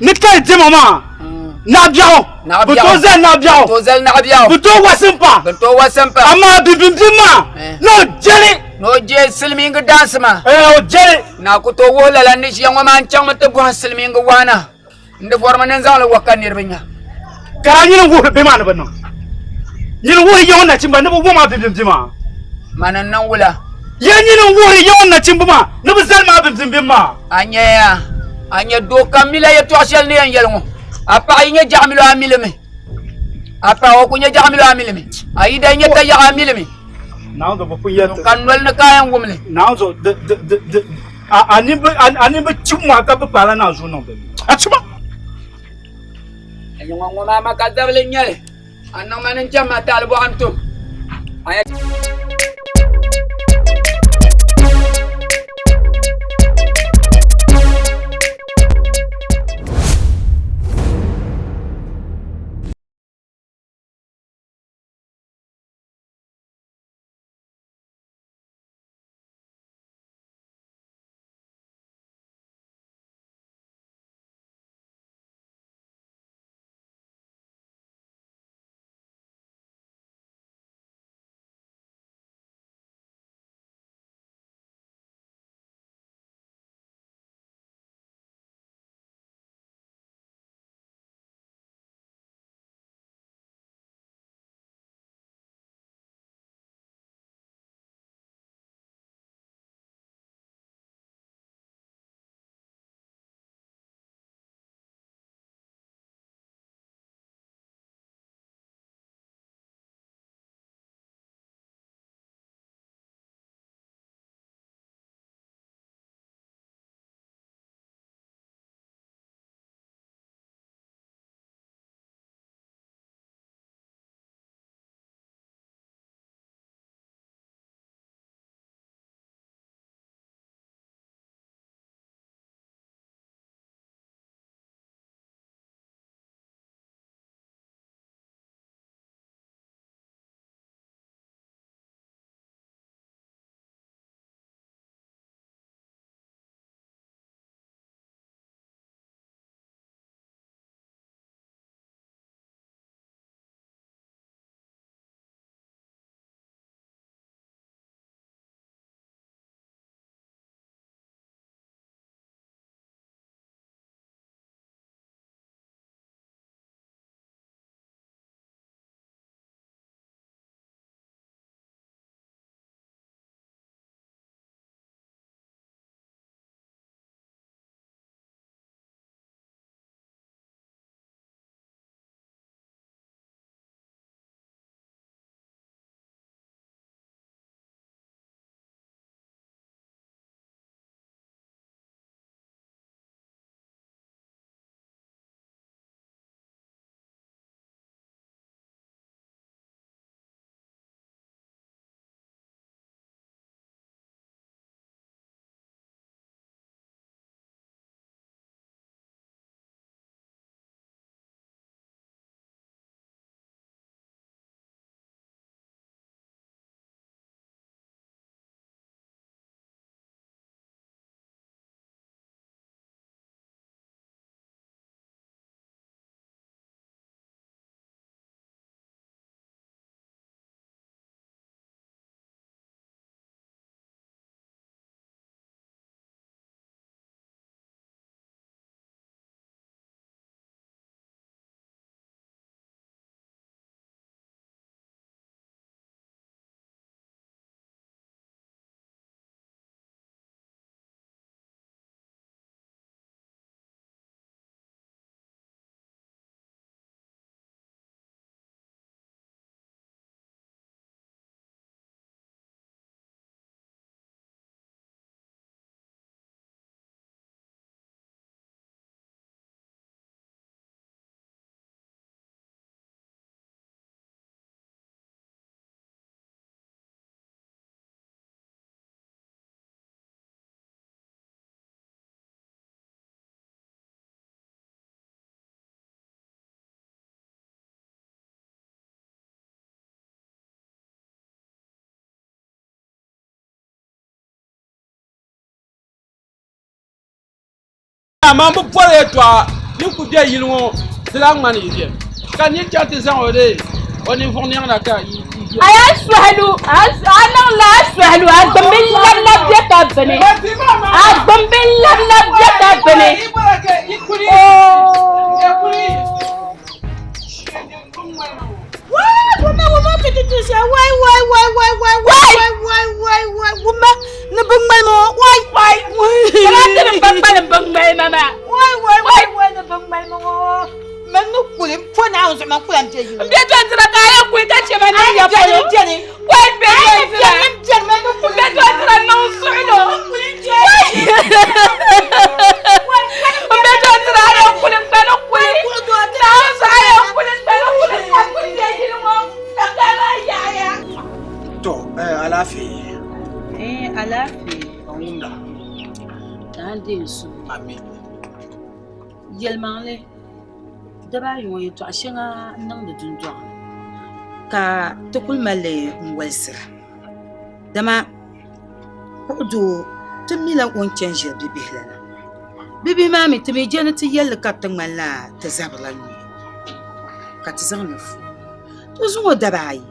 Ni kali diɛma maa naɣibiɛɣu bɛ tooi zali naɣibiɛɣu tooi zali naɣibiɛɣu bɛ tooi wa simpa bɛ tooi wa simpa amaa bibimbim maa ni o jɛli ni o je silimiingi daansi maa o jɛli naa ku tooi wuhi lala ni ʒiya ŋɔ maa n chaŋmi ti bɔhim silimiingi waa na n di bɔrimi ni n zaŋli wa ka niriba nya ka a nyini wuhiri bɛ maa ni bi niŋ nyini wuhi yiŋ nachimba ni bi wa maa bibimbim maa mani n niŋ wula Ya nyini n-wuhiri yiŋ nachimba maa ni bɛ zali maa bibimbim maa. A nyaya, a nya doo kam mila yɛtɔɣ shɛli ni yɛn yɛli ŋɔ, A paɣa yi nyɛ jaɣimilo a mi li mi, a paɣa o ku nyɛ jaɣimilo a mi li mi, a yida yi nyɛ tayaɣa a mi li mi. Ka noli ni ka a yɛn wum li. Naanzu, di, di, di, di, a, a nini bi, a, a nini bi chim maa ka bi paala naanzuu niŋ bɛ ni. A chima! A ŋɔ ŋɔ maa ma ka zabili n-nyɛ li. A niŋ ma ni n chɛ ma taali bɔɣu n-tum. Amaa m bi bɔri yɛtɔɣa. Yi ku be yili ŋɔ di lahi ŋmani yi beni ka n yi chaŋ ti zaŋ o leei o ninvuɣ niɛŋ na ka yi yi. A yaa sɔhilu, a niŋla a sɔhilu, a gbumbi labila bɛ ka bini. A gbumbi labila bɛ ka bini. To, alaafee. Eh, alaafee. N wumda. Daa deei n suhu. Ami. Yɛlimaŋli, daba ayi ŋɔ yɛtɔɣ shɛŋa n-niŋdi dundɔŋ ni ka ti kul mali li n-wolisira. Dama kuɣudoo ti mila o ni chani ʒiri bibihi la na. Bibihi maa mi ti mi je ni ti yɛli li ka di ti ŋmanila ti zabirila nyuya ka ti zaŋ li fu. Ti zaŋ o daba ayi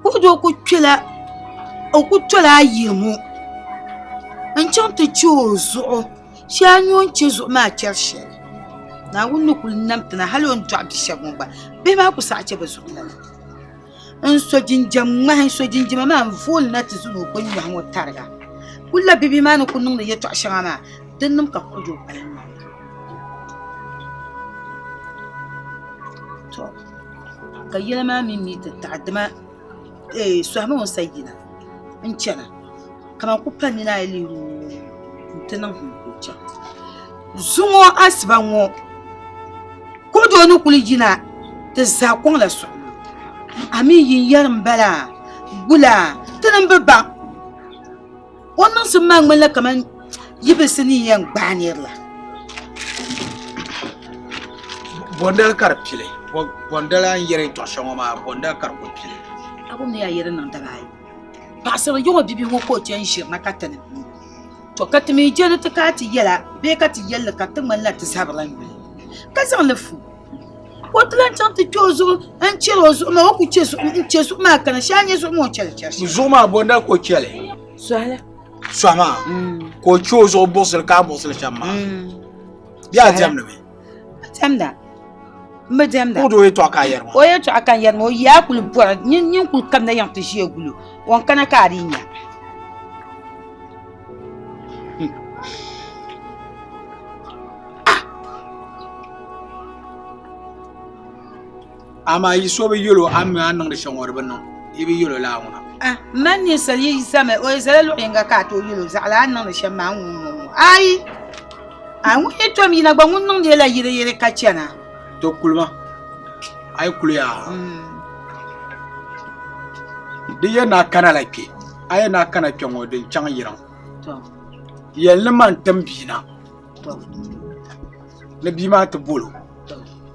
kuɣudoo ku kpɛla o ku tola ayirimo n-chaŋ ti che o zuɣu shee a ni o ni che zuɣu maa chɛri shɛli Naawuni ni kuli nam ti na hali o ni dɔɣi bi shɛba ŋɔ gba bihi maa ku saɣi che bɛ zuɣu lala. N so jinjam ŋmahi n so jinjama maa n vooli na ti zani o gbuni nyɔhi ŋɔ tariga kulla bibihi maa ni ku niŋdi yɛltɔɣa shɛŋa maa din niŋ ka kuɣu do kpalim maa to ka yɛla maa mii mi ti taɣi dima sɔhimi ŋɔ sa yina n chɛna kaman ku pa nina ayi lihi n ti niŋ ka o chɛŋ zuŋɔ asiba ŋɔ kuɣu doo ni kuli yina ti zaa kɔŋla suɣulo a mi yi yɛri n bala gbula ti ni bi baŋ o niŋsim maa ŋmanila kamani yibilisi ni yɛn gbaai niri la. Bɔndali ka di pili bɔndali a ni yɛri yɛltɔɣa shɛli ŋɔ maa bɔndali ka di kuli pili. A bom ni yaa yɛli niŋ daba ayi paɣasarili yiŋɔ bibihi ŋɔ ka o chani ʒirina ka ti ni mi to ka ti mi je ni ti kana ti yɛla bee ka ti yɛlli ka ti ŋmanila ti zabirila nyuli ka zaŋ li fu ka o ti lahi chaŋ ti kpe o zuɣu n chɛri o zuɣu maa o ku chɛ zuɣu n chɛ zuɣu maa kana shee a nya zuɣu maa o chɛli chɛri shɛli. Zuɣu maa bɔndali ka o chɛli. Sɔhila. Sɔhi maa ka o chɛ o zuɣu buɣisili ka a buɣisili shɛm maa bee a diɛmdi mi. A diɛmda n bi diɛmda. Ka o di o yɛltɔɣa ka a yɛri maa. O yɛltɔɣa ka n yɛri maa o yaa kuli bɔra nyin kuli kamina yiŋ ti ʒiya guli o o ni kana ka a dii nya. Amaa yi so bi yɛl o a mi a ni niŋdi shɛm ŋɔ di bi niŋ, yi bi yɛl o lala ŋuna. Ah, man ninsal yi zami o yi zala luɣ yinga ka a tooi yɛl o zaɣila a ni niŋdi shɛm maa n ŋun ŋɔ ayi a ŋun yi tom yina gba ŋun niŋdi la yiriyiri ka chana. To kulima a yi kuli yaa di yɛn na kana la kpe a yɛn na kana kpe ŋɔ din chaŋ yiriŋ yɛli ni man tim bia na ni bia maa ti bol o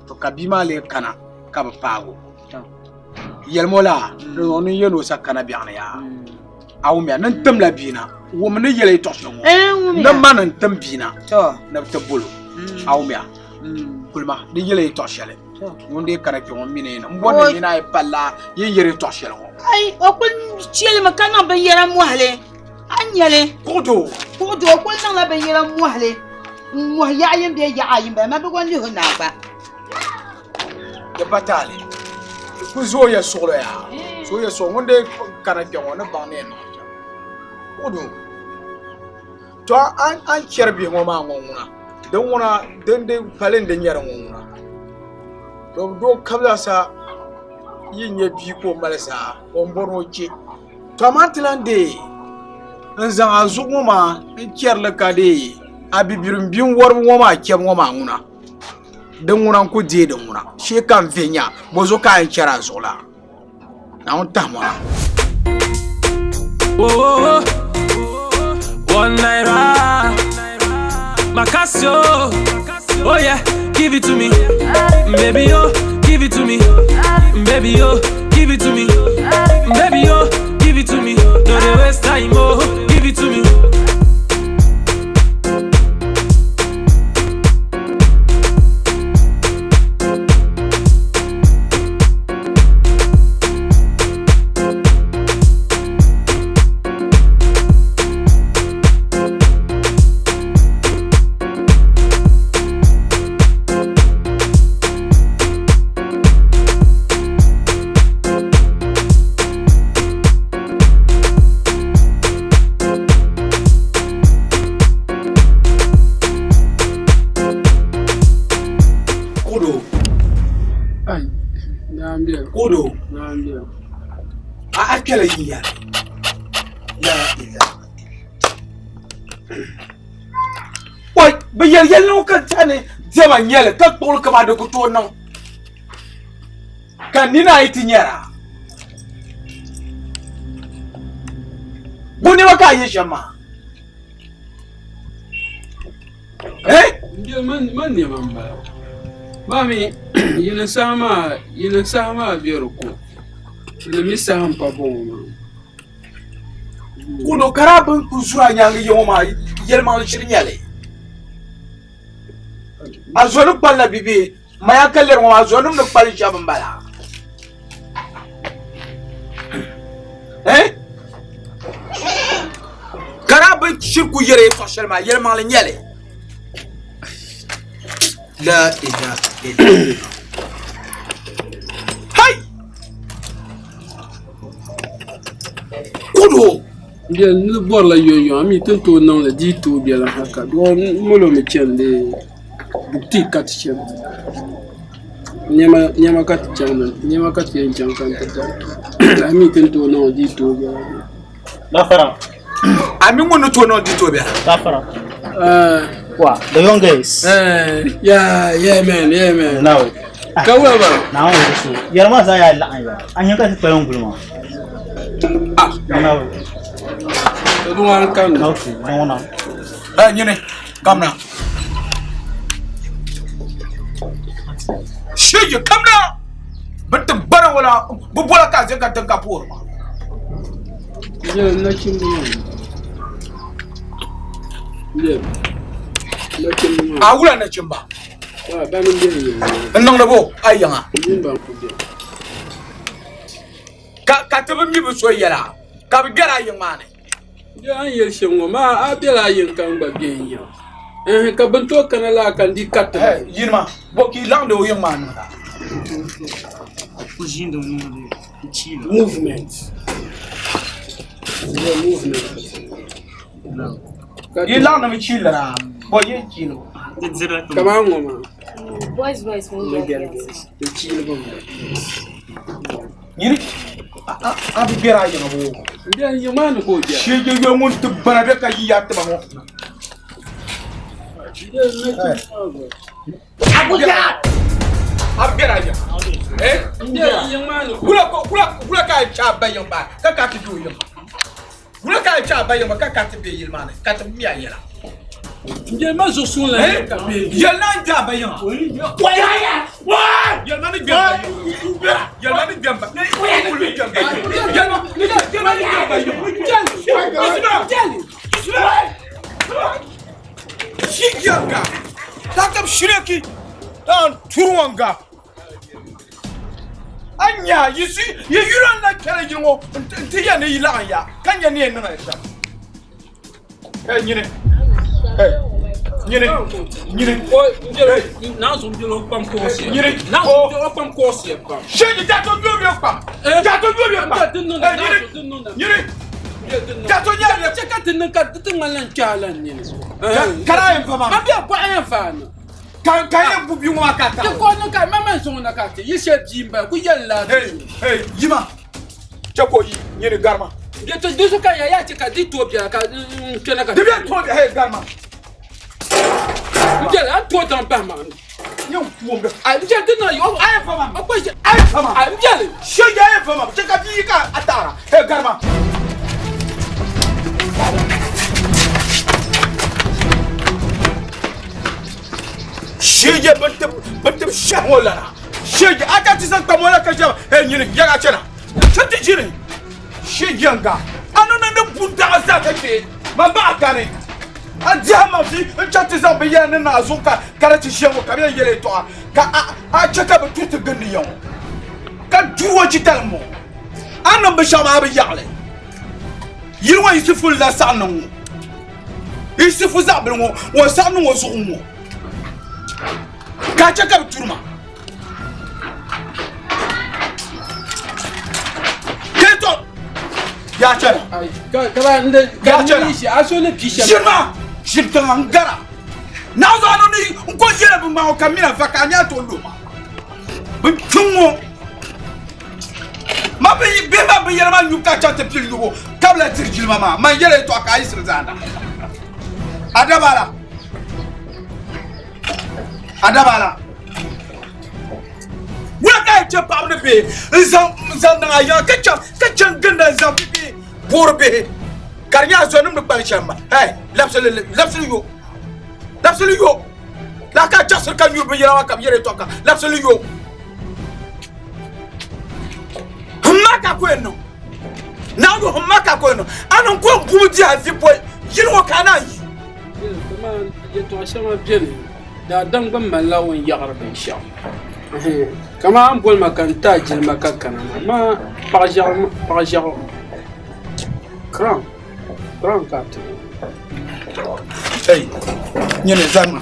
to ka bia maa lee kana ka bi paag o yɛlim o la ni o ni yɛn o sa kana biɛɣuni yaa a wumya ni n timla bia na wum ni yɛli yɛtɔɣ shɛli ŋɔ ni man n tim bia na ni bi ti bol o a wumya kulima di yɛli yɛtɔɣ shɛli ŋun dee kana kpe ŋɔ mini n bɔri ni nina ayi palla yin yɛri yɛtɔɣ shɛli ŋɔ ai o kuli chɛlimi ka niŋ binyɛra mɔhili A ni nyɛli kuɣudoo. Kuɣudoo kuli niŋla binyɛra mɔhili n-mɔhi yaɣ yini bee yaɣ ayi m-bala man bi gɔn lihi o naai gba. Di pa taali. Di kuli zooya suɣulo yaa. Zooya suɣulo ŋun dee kana kpe ŋɔ ni baŋ ni yɛn niŋ shɛm. Kuɣudoo. To a ni chɛri bihi ŋɔ maa ŋɔ ŋuna din ŋuna din di pali n di nyɛri ŋɔ ŋuna. Doo kabila sa yi nyɛ bia ka o mali zaa o ni bɔri ni o chɛ. To amaa ti lan deei n zaŋ a zuɣu ŋɔ maa n chɛri li ka deei a bibirim binwɔriba ŋɔ maa chɛbu ŋɔ maa ŋuna, din ŋuna n-ku deei din ŋuna shee ka n vihi nya bɔzuɣu ka a yɛn chɛri a zuɣu la? Naawuni tahim o na. Oh, one naira, my Casio. Oh yeah, give it to me, baby. Oh, give it to me, baby. Oh, give it to me, baby. Oh, give it to me. No dey waste time. Oh, give it to me. Kuɣudoo a a kpɛla yiya la ilaha oi bi yɛli yɛli ŋɔ ka tiɛha ni diɛma n nyɛli ka kpuɣili kamani di ku tooi niŋ ka nina ayi ti nyɛra bo nɛma ka a yɛ shɛm maa eh Man nɛma n bala maa mi yini saha maa yini saha maa bɛ di ko yini mi saha n pa bɔŋɔ maa kudo kara bin ku zura nyaangi yɛ ŋɔ maa yɛlimaŋli shiri nyɛli a zoni kpalila bibihi maya ka lɛri ŋɔ maa zonim ni kpali shɛba n bala eh kara bin shiri ku yɛri yɛltɔɣa shɛli maa yɛlimaŋli nyɛli la ilaha illallah hai kudu N ni bɔrila yɔnyɔ a mi ti ni tooi niŋli di yi tooi biɛla ha ka doo molo mi chani dee buktii ka ti chani nɛma ka ti chaŋ nɛma ka ti yɛn chaŋ ka n ti da a mi ti ni tooi niŋli di yi tooi biɛla. Gafara. A mi ŋun ni tooi niŋ di tooi biɛla. Gafara. Wa, the young guys. Yeah, yeah man, yeah man. Now. Ka wula ba? Naawuni ni so. Yɛli maa zaa yaa laɣim ya. A nya ka ti kpalim guli maa. Ah. Now. To dun an kan. Okay, na ŋuna. Eh, nyini, kamna. Shege, kamna. Bi ti bara wala, bi bola ka je ka tin ka poori maa. Yɛli nachimbi maa. Yɛli nachimbi maa. A wula nachimba? Ah, bani n bɛ yiŋa. N niŋdi bo a yiŋa. N ban ku bɛ. Ka ka ti bi mi bi so yɛla ka bi gbɛra a yiŋ maa ni. Bɛ a ni yɛli shɛm ŋɔ maa a bela a yiŋ ka n gba be n yiŋa. Ɛhɛn ka bɛn tooi kana laa ka n di kariti ba. Yini maa bɔ ka yi laɣindi o yiŋ maa niŋda. Movement. Yeah, movement. Yi laɣindimi chiilira bɔ yi chiili o. Kaman ŋɔ maa. Boys boys ŋun Ni gɛrigɛri. Di chiili ba m-bala. Nyini a bi gbɛra a yiŋa boo. N bɛ n yiŋ maa ni ka o gbɛra. Shee yɛ ŋun ti bana bɛ ka yi yaa tiba ŋɔ. Abuja! A bi gbɛra a yiŋa. Eh? N bɛ n yiŋ maa ni ka o Wula wula wula ka a chɛ a ba yiŋ maa ka ka ti be o yiŋa. Wula ka a chɛ a ba yiŋa ka ka ti be yili maa ni ka ti mi a yɛla. N ma zuɣu suŋ la Eh? ka be. Yɛli na n gbe a ba yiŋa. Yɛli ma ni gbe n ba yiŋa. Yɛli ma ni gbe n ba. Kuli gbe n ba yiŋa. Yɛli ma yɛli ma ni gbe n ba yiŋa. Shiganga. Takam shireki. Dan turwanga. Anya yisi yi yuran la kɛlɛ yi ŋɔ n ti yɛ ni yi laɣim ya ka nyɛ ni yɛn niŋ shɛm. Hey nyini. Hey nyini. Nyini. O n naa zuɣu biɛla o kpam kɔɔsiya. Nyini. Naa zuɣu biɛla o kpam kɔɔsiya pam. Shege jato yo bi kpam. Jato yo bi kpam. Hey nyini. Nyini. Jato nyɛ bi. Chɛ ka ti niŋ ka di ti ŋmanila n kpɛha la n nini. Kara yɛn fa ma. Ma bɛ bɔɣa yɛn faani. Ka ka yɛn bu bi ŋɔ maa ka ta. Ti ko ni ka ma man sɔŋ na ka ti yi shɛli bia n bala ku yɛli la. Hey hey yima. Chɛ ko yi nyini garima. Bɛ to di so ka ya yaa chɛ ka di tooi biɛla ka n kpɛna ka. Di bɛ tooi hey garima. N biɛla a tooi zaŋ bahi maa. Nyɛ kuom bɛ. A n biɛla di niŋ yo. A yɛn fa ma. O kpa ʒe. A yɛn fa ma. A n biɛli. Shege a yɛn fa ma. Chɛ ka bia yi ka a taara. Hey garima. Shege bin tib shɛhi ŋɔ lana. Shege a ka ti zaŋ kpam ŋɔ la ka shɛba. Hey nyini yaga chana. Chɛ ti ʒini. Shege nga. A ni niŋdi bundaɣa zaa ka kpe. Man baɣa kani. A dihi ma vi n chɛ ti zaŋ binyɛra ni niŋ a zuɣu ka ka di ti ʒiya ŋɔ ka bɛ yɛn yɛli yɛltɔɣa ka a a chɛ ka bɛ tuhi ti gindi ya ŋɔ ka duri o jitali m-bɔŋɔ. A ni niŋ binshɛɣu maa a bi yaɣili. Yili ŋɔ Yisifu n-lahi saɣim niŋ ŋɔ. Yisifu zaɣ bili ŋɔ ŋɔ saɣim niŋ o zuɣu ŋɔ ka a chɛ ka bɛ turi ma. Kɛntɔ yaa chɛna. Yaa chɛna. Ʒiri maa ʒiri tiŋa n gara. Naa zuɣu a ni n ko yɛla bin ŋmaa ŋɔ ka mina va ka a nya to lo ma. Bin kpiŋ ŋɔ. zaŋ binyɛra maa nyubu ka chaŋ ti pili nyubu ka bi lahi diri jilima maa, man yɛla yɛtɔɣa ka a yiɣisiri zaanda. A dabala. A dabala. Wula ka a yɛn chɛ paɣaba ni bihi n-zaŋ n-zaŋ niŋ a yiŋa ka chaŋ ka chaŋ ginda n-zaŋ bibihi boori bihi ka di nyɛ a zɔnim ni kpali shɛm maa. Hɛi, labisili li, labisili yo. Labisili yo. Lala ka a chaɣisiri ka nyuri binyɛra maa ka bi yɛri yɛtɔɣa ka labisili yo. Him maa ka a ku yɛn niŋ. Naawuni him maa ka a ku yɛn niŋ. A niŋ ko m-bumi di a vi pɔi yili ŋɔ ka a naan yi. Kaman yɛtɔɣ shɛŋa beni, daadam gba malila o ni yaɣiri binshɛɣu. Kaman a ni boli ma ka n ti a jilima ka kana maa, amaa paɣ ʒiɛɣu crown ka a ti ma. Ei, nyini zani.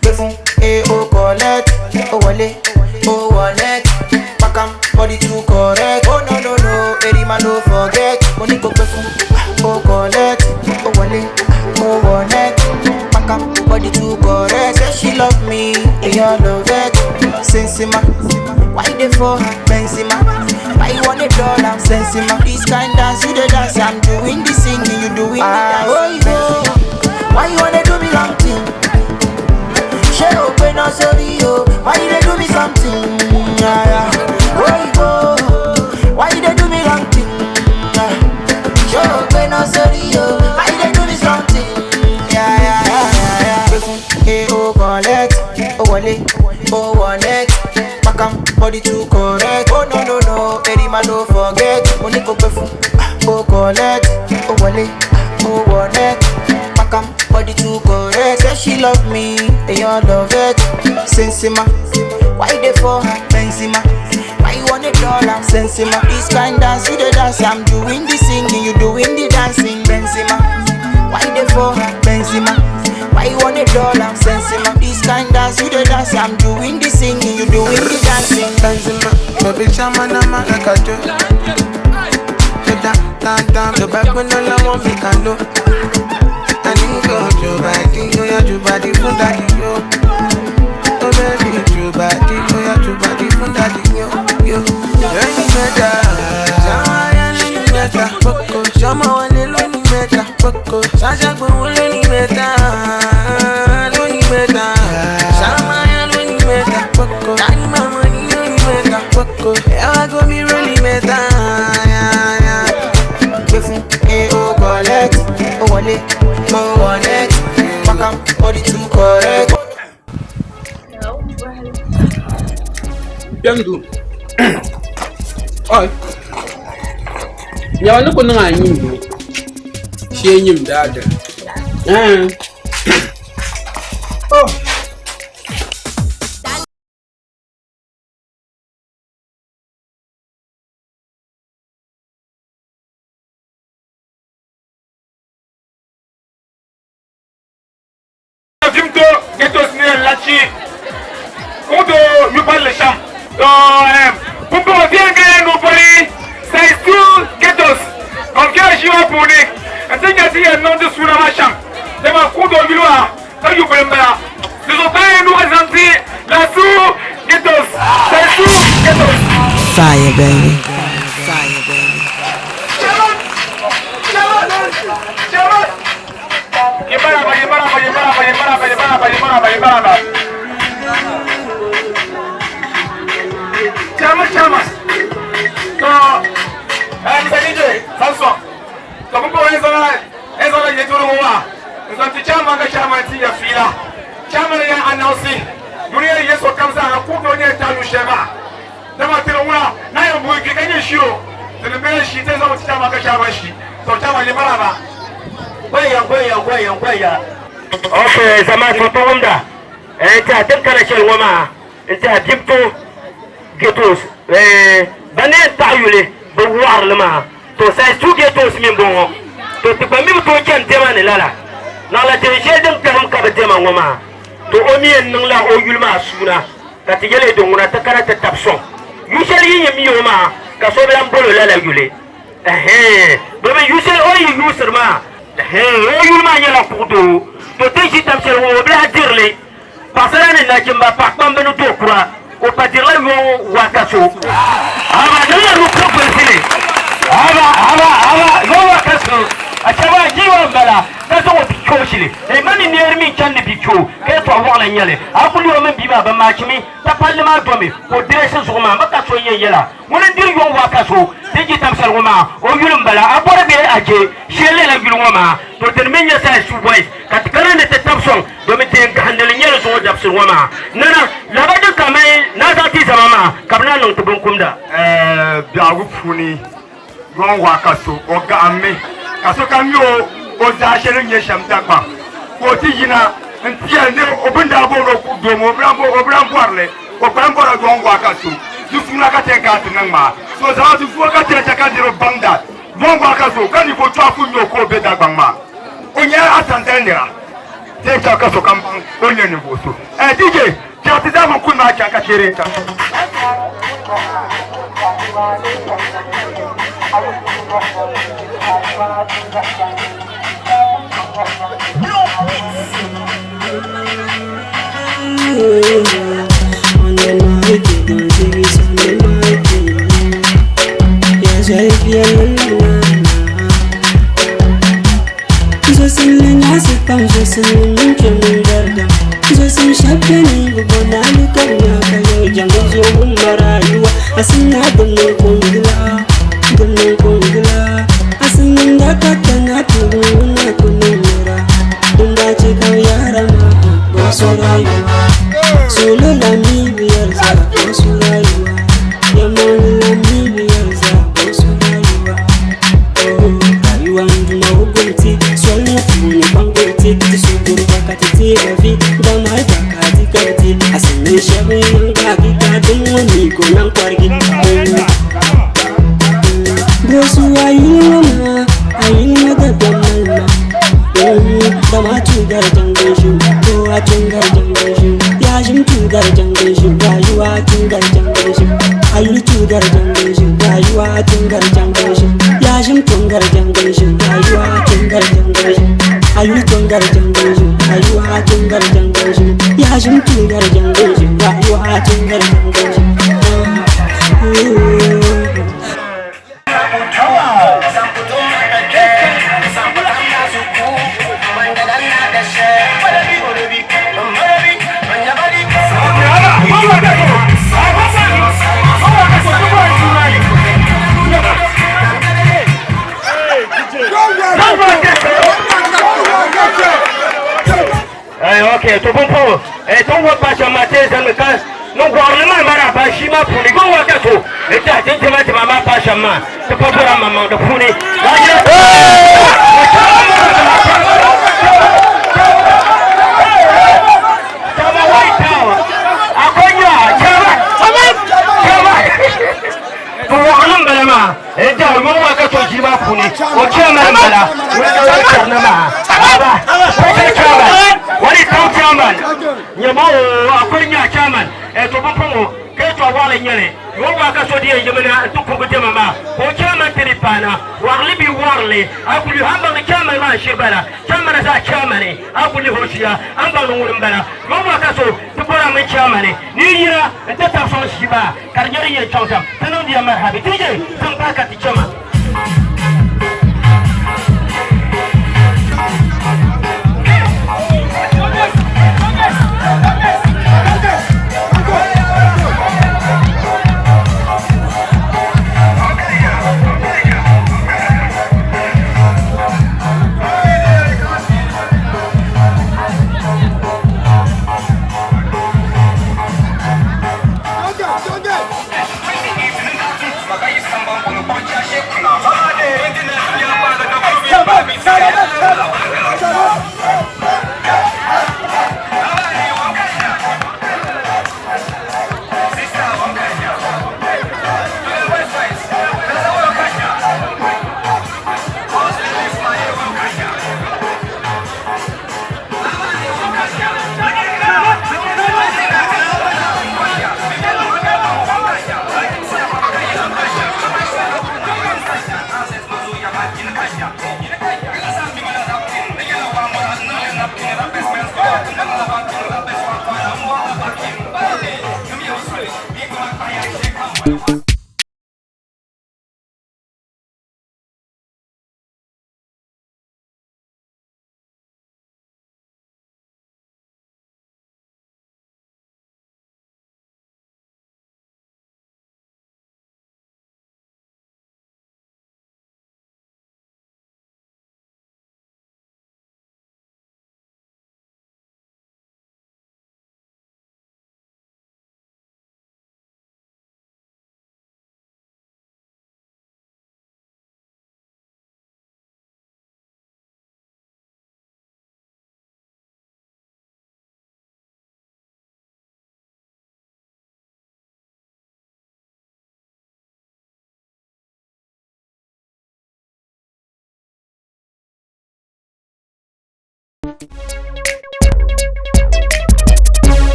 Gbé fún A O collect, ó wọlé, ó wọlé. Pakam, body too correct. Oh no no no, Erima no forget. Mo ní kò gbé fún O collect, ó wọlé, ó wọlé. Pakam, body too correct. Say she love me, èèyàn love it. Sensima, why you dey for her? Benzema, why you want a dollar? Sensima, this kind dance you dey dance. I'm doing the singing, you doing the dance. Oh, yo. Why you wanna do me long thing? Ṣé o pé náà sórí o? Why you dey do me something? Yeah, yeah. Oh, yo. Why you dey do me wrong thing? Yeah. Ṣé o pé náà sórí o? Why you dey do me something? Yeah, yeah, yeah, yeah, yeah. Gbé fún A O collect, ó wọlé, ó wọlé. Pakam, body too correct. Oh no no no, Erima no forget. Mo ní kò gbé fún O collect, ó wọlé, ó wọlé. Pakam, body too correct. Say she love me, èèyàn love it. Sensima, why you dey for her? Benzema, why you want a dollar? Sensima, this kind dance you dey dance. I'm doing the singing, you doing the dancing. Benzema, why you dey for her? Benzema, why you want a dollar? Sensima, this kind dance you dey dance. I'm doing the singing, you doing the dancing. Benzema, baby chama na ma like I do. Da da da, the back when all I want me can do. I need go to body, oh yeah, to body from daddy yo. Oh baby, to body, oh yeah, to body from daddy yo yo. Lóní mẹ́ta, ṣáwá yá lóní mẹ́ta, kókó. Ṣọmọ wọlé lóní mẹ́ta, kókó. Ṣáṣá gbowó lóní mẹ́ta, lóní mẹ́ta. Ṣáwá yá lóní mẹ́ta, kókó. Dání màmá ní lóní mẹ́ta, kókó. Ẹ wá gómi rólí mẹ́ta, yá, yá. Gbé fún A O collect, ó wọlé, ó wọlé. Pakam, body too correct. Kpɛm du. Oi. Nyawa ni ku niŋ a nyim ni. Shee nyim daadiri. Oh. Vimto, Ghetto Snail, Lachi, Kodo, Yupal Le Champ. Pumpo, Vienge, Nupoli, Size 2, Ghettos. Ban kpɛra ʒii maa puuni nti nya ti yɛn niŋdi suuna maa shɛm, dama kuɣ doo yuli maa ka yu bili m-bala. Di zuɣu ka yɛn nuhi zaŋ ti Lasu Ghettos, Saisu Ghettos. Fire baby. Fire baby. Chama chama. To Mr. DJ, Samson. To kun ko ezala ezala ye turu wa. Nzan ti chama ka chama ti ya fila. Chama ya announce. Dunia yeso kamsa ha ku do ne talu shema. Dama tiri ŋuna na yɛn buyi ki ka nyɛ shi o tini bee shi ti zaŋ ti chama ka chama shi to chama yi maraba. Goya goya goya goya. Ok zamaatu ti wumda n tiɛha tin kana shɛli ŋɔ maa n tiɛha Bibto ghettos ban na yɛn taɣi yuli bi waɣarili maa to size 2 ghettos mi n bɔŋɔ to ti gba mi bi tooi chɛni diɛma ni lala naɣila tin shɛli din kpɛhim ka bi diɛma ŋɔ maa to o mi yɛn niŋla o yuli maa suuna Ka ti yɛli din ŋuna ti kana ti tab sɔŋ yu shɛli yi yi mi o maa ka so bi lan bol o lala yuli. Ɛhɛɛn, domin yu shɛli o ni yi yuusiri maa, ɛhɛɛn, o yuli maa nyɛla kuɣ doo. To ti ni ʒi tab shɛli ŋɔ, o bi lahi diri li. Paɣisara ni nachimba, paɣikpamba ni do kura, o pa dirila yɔŋ wakaso. Haba, niŋla nukurikulisi ni. Haba, haba, haba, yɔŋ wakaso. A chɛba, jiiwa m-bala. Ka zaŋ o bichoo shili. Ee, ma ni neeri mi n-chani ni bichoo, ka yɛtɔɣ wɔɣila n-nyɛ li. A kul o mini bia maa bɛ maachimi, ka palli maa domi, ka o dirɛsi zuɣu maa. Ma ka so n-yɛn yɛl a, ŋuni n-diri yɔŋ waa ka so din je tam shɛli ŋɔ maa, o yuli m-bala. A bɔri bee a je shee lala yuli ŋɔ maa? To dini mi n-nyɛ Sai Su Boys, ka ti kana ni ti tab sɔŋ domin ti yɛn gahindili n-nyɛ li zuŋɔ dabisili ŋɔ maa. Nana, lahabali din ka mali naa zaŋ ti zama maa ka bɛ naan niŋ ti binkumda. Biɛhigu puuni Yɔŋ waa ka so o gahimmi ka sokam mi o o zaashe ni nyɛ shɛm Dagbaŋ ka o ti yina n-ti yɛli ni o bɛ ni daa booni o kuɣ doo maa o bi lahi o bi lahi bɔri li o kpalim bɔrila Yɔŋ waa ka so di suuna ka ti yɛn kana ti niŋ maa. So zamaatu zuɣu ka ti yɛn chɛ ka niriba baŋda Yɔŋ waa ka so ka ninvuɣ chɔɣu kul nya o ka o be Dagbaŋ maa o nyɛla asanzali nira ti yɛn chɛ ka sokam baŋ o ni nyɛ ninvuɣ so. DJ, Chɛ ti zaa mini kuli maa chaŋ ka cheeri n-chaŋ. Okay, to pumpɔŋɔ eh, ti wa pa shɛm maa ti zani ka ni wɔɣirili maa mara ba ʒii maa puuni gɔ wa ka so n tiɛha ti ni dima dima maa pa shɛm maa ti pa bɔra maŋmaŋ di puuni ka yɛ Chama white tower. Akonya, chama. Chama. To wɔɣilim bala maa n tiɛha yɔŋ wa ka so ʒii maa puuni o chairman bala ŋun ka o chɛrina maa aba special chairman wani town chairman nyɛma o akwai nya chairman to pumpɔŋɔ ka fa waɣili nyɛli yɔn waa ka so di yɛn yimina n-ti kurigi diɛma maa ka o chairman ti ni paana waɣirili bee waɣirili a ku lihi a ni baŋ ni chairman maa n-shiri bala chairman zaa chairman a ku lihi o ʒiya a ni baŋ ni ŋuni m-bala yɔn waa ka so ti bɔri a mini chairman ni yi yina n-ti tabi sɔŋ ʒii maa ka di nyɛ din yɛn chaŋ shɛm ti niŋdi ya marhabi DJ zaŋ pahi ka ti chama.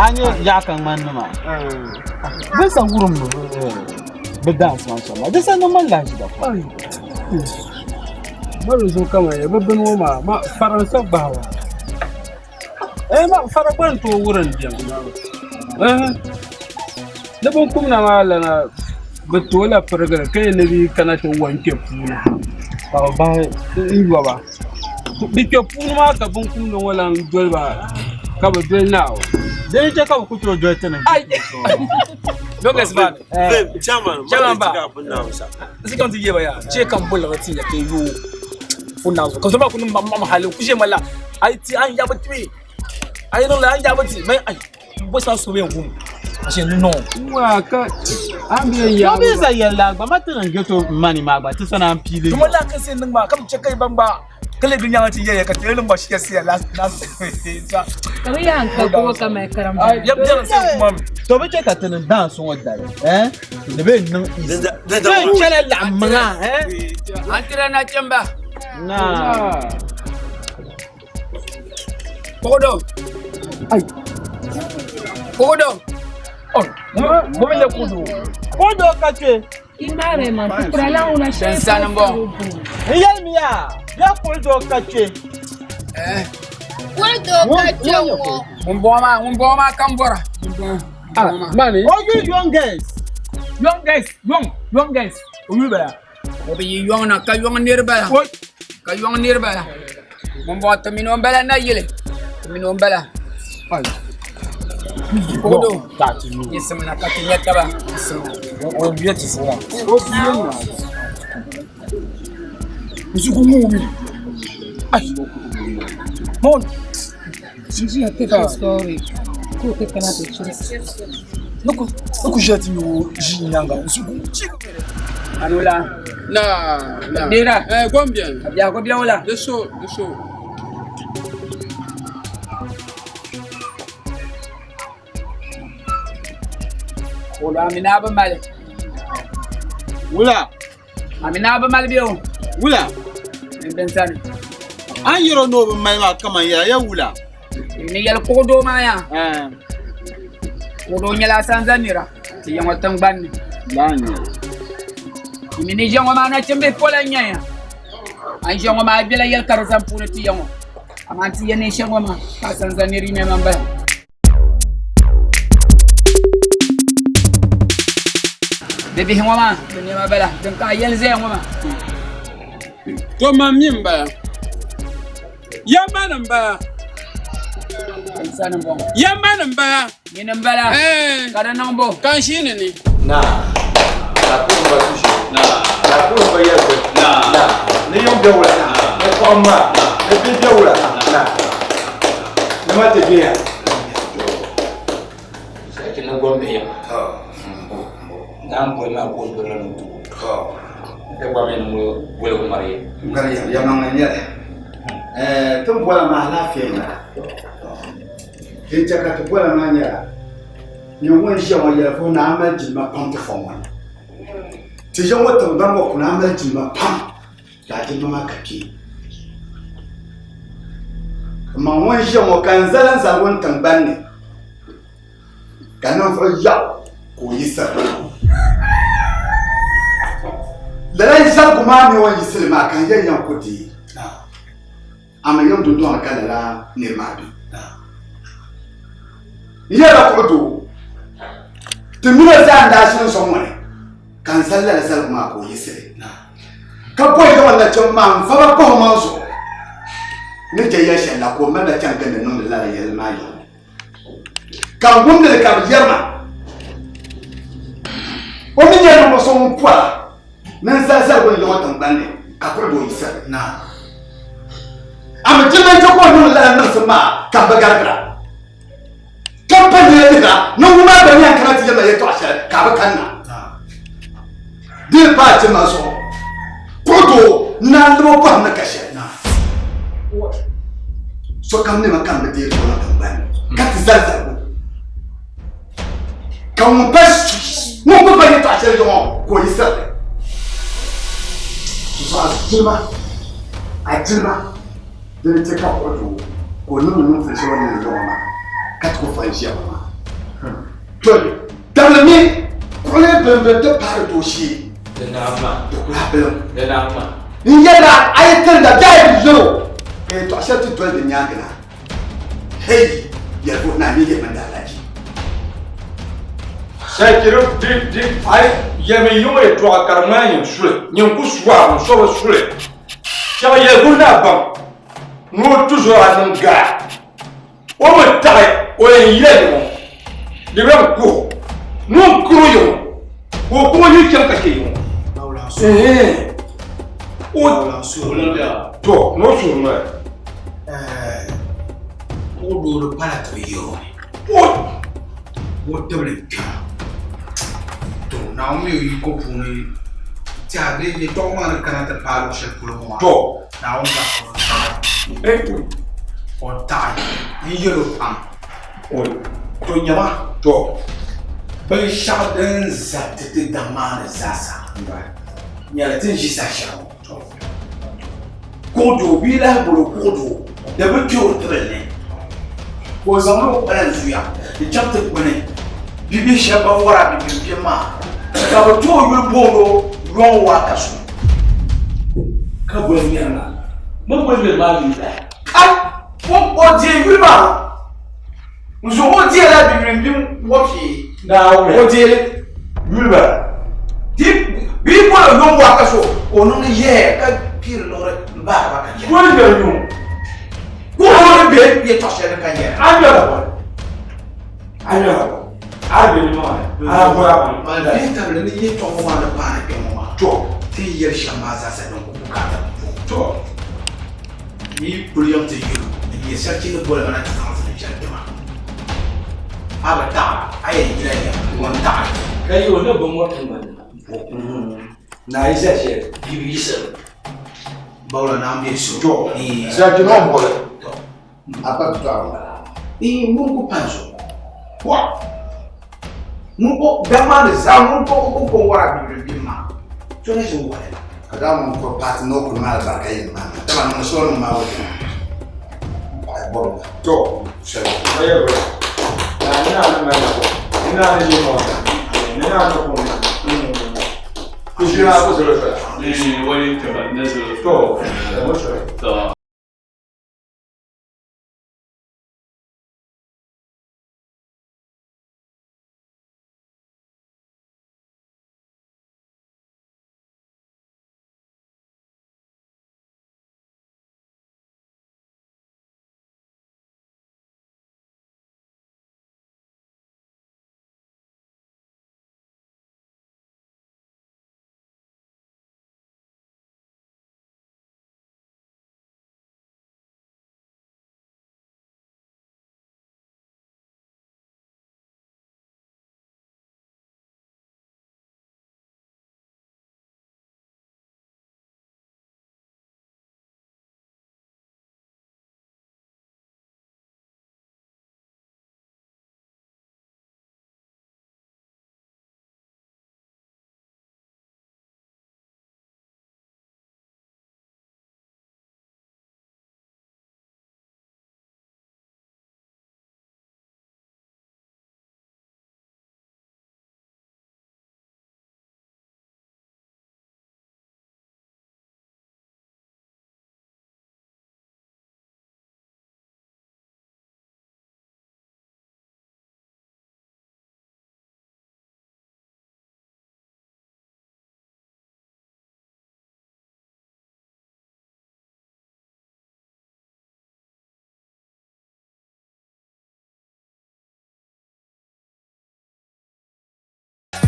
A nyɛ yaɣa ka ŋmani nima bɛ sa wurim bi dance maa shɛm maa di sa niŋ ma lahiʒiba pam Mali zuɣu ka man ya bi bini ŋɔ maa ma faransa gbahi ba eh ma fara gba n tooi wurim diɛm eh ni binkumda maa lana bi toola pirigili ka yɛn ni bi kana ti wa n kpɛ puuni ha ka bi bahi n yoba bi kpɛ puuni maa ka binkumda ŋɔ lan doli ba ka bi doli naawuni din chɛ ka bi ku tooi doli ti ni Longest man. Chairman, chairman ba. Nsi kan ti yeba ya. Che kan bol la ti ya ke yo. Funa zo. Kan so ba ku ma ma hali ku je mala. Ai ti an ya ba ti. Ai no la an ya ba ti. Mai ai bo sa so be ngum. Ashe no. Wa ka an bi ya. To bi sa yɛlla gba ma ti niŋ ghetto money maa gba ti sani an piili. Tuma la kan se niŋ ma kam che kai bamba. Kale bi nyanga ti yɛ ka tele niŋ ba shi ya la la. Ka bi yan ka ko ka mai karam. Yab jɛra se kuma mi. To bi che ka ti niŋ dance ŋɔ dali eh di bi niŋ easy. Di chɛla laɣim maŋa eh. An tira na chamba. Na. Kodo. Ai. Kodo. Oh, mo mi le kodo. Kodo ka che. Imare ma tukurala una Sen sani n bɔŋɔ. N yɛli mi yaa, ya kodo ka che. Eh. Kodo ka che ŋɔ. Ŋun bɔŋɔ maa, ŋun bɔŋɔ maa ka n bɔra. Ah, mani. O yuli young girls. Young girls, young, young girls. O yuli bala. O bi yi yɔŋ na ka yɔŋ niriba la. Ka yɔŋ niriba la. Ŋun bɔŋɔ ti mini o bala na yili. Ti mini o bala. Kodo. Yisim na ka ti nya taba. Yisim na. O biya ti zuɣu maa. O biya na. Nzugu ŋumi. Ai. Mon. Njiya take a story. Ko ke kana to chiri. Nuku nuku ʒiya ti yu ʒi nyanga nzugu. Anula. Na na. Dira. Eh gombian. Ya ko biya wala. De so, de so. Kodo amina ba mali. Wula. Amina ba mali biyo. Wula. Min bin sani. An yɛrɛ n'o bɛ mali maa kaman yɛrɛ ya wula. Ni yɛli kodo maa ya. Eh. Kuɣu doo nyɛla asanza nira ti ya ŋɔ tiŋgbani ni. Ti mi ni ʒiya ŋɔ maa nachimbihi pola n-nyɛ ya. A ni ʒiya ŋɔ maa a bela yɛli ka di zani puuni ti ya ŋɔ. Amaa ti ya neen shɛli ŋɔ maa ka asanza nir yi nɛma m-bala. Bibihi ŋɔ maa bɛ nɛma bala din ka a yɛli zaya ŋɔ maa. To man mi m-bala. Yamma ni m-bala. Sani m-bɔŋɔ. Yamma ni m-bala. Nyini m-bala. Ka di niŋ bo. Ka n ʒiini ni. Naa, ka kuɣim ba tushe. Naa, ka kuɣim ba yɛlisi. Naa, ni yiŋ bɛ wula. Ni kɔhim maa. Ni bihi bɛ wula. Naa, ni ma ti gbiya. Sarki na Gombe yɛm. Naan boli maa ka o doli ni tugu. Ti gba mi ni ŋɔ boli ŋmari. Ŋmari yɛm, yɛmaŋli n-nyɛ li. Ti ni bɔla maa alaafee m-bala. Din chɛ ka ti bɔla maa nyɛla, nyini ŋun ʒiya ŋɔ yɛli ni a mali jilima pam ti fɔŋ ŋɔ ni. Ti ya ŋɔ tiŋgbani ŋɔ puuni a mali jilima pam ka a jilima maa ka kpee. Kaman ŋun ʒiya ŋɔ ka n zali n zaligu n tiŋgbani ni ka ninvuɣ yaɣu ka o yiɣisiri. Lala zaligu maa mi o ni yiɣisiri maa ka n yɛn yɛn ku deei. Amaa yɛm dundɔŋ ni ka lala niri maa be. N yɛrila kuɣu doo, ti mini o zaa n-daa ʒini n-sɔŋ ŋɔ ni, ka n zali lala zaligu maa ka o yiɣisi li. Ka bɔhi Yawɛ nachimba maa, N va ba pahi omaŋ zuɣu ni je yɛl shɛli la, ka o mali na chaŋ gindi niŋdi lala yɛlli maa yaɣi? Ka n wumdi li ka bɛ yɛri ma, O mi nyɛla ninvuɣ so ŋun pɔra ni n-zali zaligu ni Yawɛ tiŋgbani ni, ka kuli di o yi sani. A mi jilima n-chɛ ka o niŋdi lala niŋsim maa ka m bi garigira, ka m pa nina lihira ni ŋun maa gba ni yɛn kana ti yɛli ma yɛtɔɣ shɛli ka a bi kanna. Di ni paai ti ma zuɣu, kuɣ doo n-naan lab o pɔhim ni ka shɛli. Sokam nɛma kam bi deeri tɔna tiŋgbani ni, ka ti zali zaligu. Ka ŋun pa ŋun bi pa yɛtɔɣ shɛli zuɣu ka o yi sirili. Zuɣu a jilima, a jilima dini chɛ ka kuɣ doo ka o niŋdi niŋsim shɛli o ni niŋdi ŋɔ maa, ka ti ku fa n-ʒiya ŋɔ maa. To dabili mi kuɣili bilimbilim ti paari dooshee. Di naam maa. Di kula bilim. Di naam maa. N yɛla a yi tirinda bɛ a yi yɛl o ka yɛtɔɣ shɛli ti doli di nyaaŋa na. Hei! Yɛligu naa nyɛ yɛlimaŋli alahichi. Shɛchiri di di ayi yɛmi yiŋ yɛtɔɣa ka di ŋmani nyin suli nyin ku su a ŋun so bi suli shɛba yɛligu naa baŋ ni o tuzo a niŋ gaa. O mi taɣi o yɛn yila yiŋɔ di bɛ n kuhi ni o kuri yiŋɔ ka o kuŋɔ yi chaŋ ka chɛ yiŋɔ. O to ni o suhu noli. O loori pala ti bi yɛro ni o tibili kpɛma to Naawuni mi o yiko puuni tiɛha bee yɛltɔɣa maa ni kana ti paai luɣu shɛli polo ŋɔ maa to Naawuni ka o taɣi n yɛl o pam to nyama to binshɛɣu din za ti ti daŋ maa ni zaasa nyɛla ti ni ʒi saha shɛli ŋɔ kuɣu doo bia lahi boli o kuɣu doo di bi kpɛ o tibili ni ka o zaŋla o kpala zuya n chaŋ ti gbuni bibihi shɛba ban wari a bibim maa ka bi ti o yuli booni o yɔŋ waa ka so Ka boli ŋmɛri maa. Bɛ boli ŋmɛri maa yuli la. Kai! O deei yuli maa. N zuɣu o deela bibim wɔbshee. Naawuni. O deeli. Yuli maa. Di bɛ boli o yɔŋ waa ka so ka o niŋdi yɛɛ ka piiri liɣiri m-baari ba ka chɛri. Boli ŋmɛri yuŋ. Ka o ni be yɛtɔɣ shɛli ni ka yɛra. A ŋmɛrila boli. A ŋmɛrila boli. A be nimaani. A bɔra boli. Man dihi tabili ni yɛtɔɣa ŋɔ maa ni paai kpɛ ŋɔ maa. To. Ti ni yɛli shɛm maa zaasa din ku bukaata ni puhi. To. Ni yi kuli yɛm ti yuli n nyɛ sarchi ni boli ma na ti zaŋ zini chani ti ma. A bi taɣira, a yɛn yila yɛm, ŋun taɣiri. Ka yi o ni bi mɔri tiŋgbani ni. Naa yi zali shɛli. Yi bi yiɣisiri. Bawla naa m-be so. To. Sarchi ŋɔ m-boli. To. A pa ti tɔɣiri m-bala. Ii, ŋun ku pan zuɣu. Wa! Ŋun ko daŋ maa ni zaa ŋun ko o ko wara bibili bim maa. So ni ʒin wali. Ka daa ŋun ko paati ni o kuli maa alibarika yini maa na. Dama niŋ so niŋ maa wuli. Paɣa bɔbi la. To. Shɛli. Ayɛ bɛ. Naa ni naa ni mali na bɔ. Naa ni ʒe ŋɔ, ni naa ni kum. Kushina ku zolo soya. Wani taba na zolo. To, mo soya. To.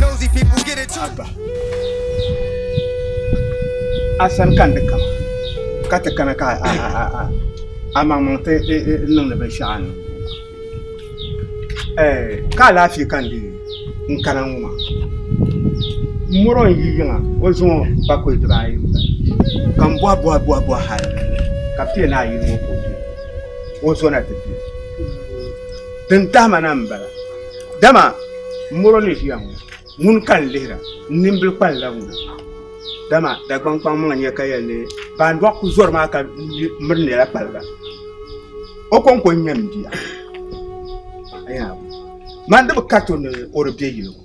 Nosy people get it too. Abba. A sani ka n di kama ka ti kana ka a maŋmaŋ ti niŋdi binshɛɣu a ni ka alaafee ka n di n kana ŋɔ maa mɔri n yi yiŋa o zuŋɔ bakɔi dibaayi n bala ka n bɔhi bɔhi bɔhi bɔhi hali ka bɛ ti yɛli ni a yili ŋɔ ka o be o zona ti be din tahima na m bala dama mɔro ni ʒiya ŋɔ ŋuni ka n lihira n nimbili kpalinla ŋuna dama Dagbaŋ kpaŋmaŋa nya ka yɛli ni baandɔɣu ku zɔri maa ka miri nɛla kpaliga o kɔŋko n-nyɛ m bia man di bi kariti o ni o di be yili ŋɔ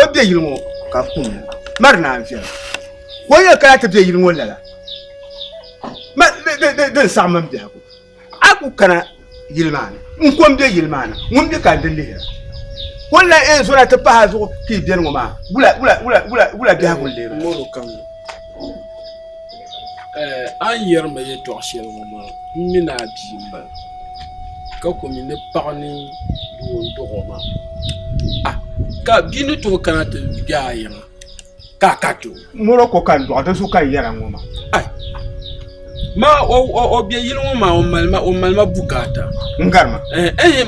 o be yili ŋɔ ka n kum mari naan viɛla ka o yɛli kana ti be yili ŋɔ lala din saɣim m biɛhigu A ku kana yili maa ni, n ko m-be yili maa ni, ŋun mi ka n di lihira. Ka o ni lahi yɛn zɔra ti pahi a zuɣu ka yi beni ŋɔ maa, wula, wula, wula, wula, wula biɛhigu n-lee bala? Mɔro kam ni, a ni yɛri ma yɛtɔɣ shɛli ŋɔ maa, m mi ni a bia m-bala, ka ku mi ni paɣ ni doo n-dɔɣ o maa. Ka bia ni tooi kana ti be a yiŋa Ka a kariti o. Mɔro ko ka n dɔɣi, di zuɣu ka n yɛra ŋɔ maa. Ai! Ma o o be yili ŋɔ maa o mali ma o mali ma bukaata. N gari ma. Eh eh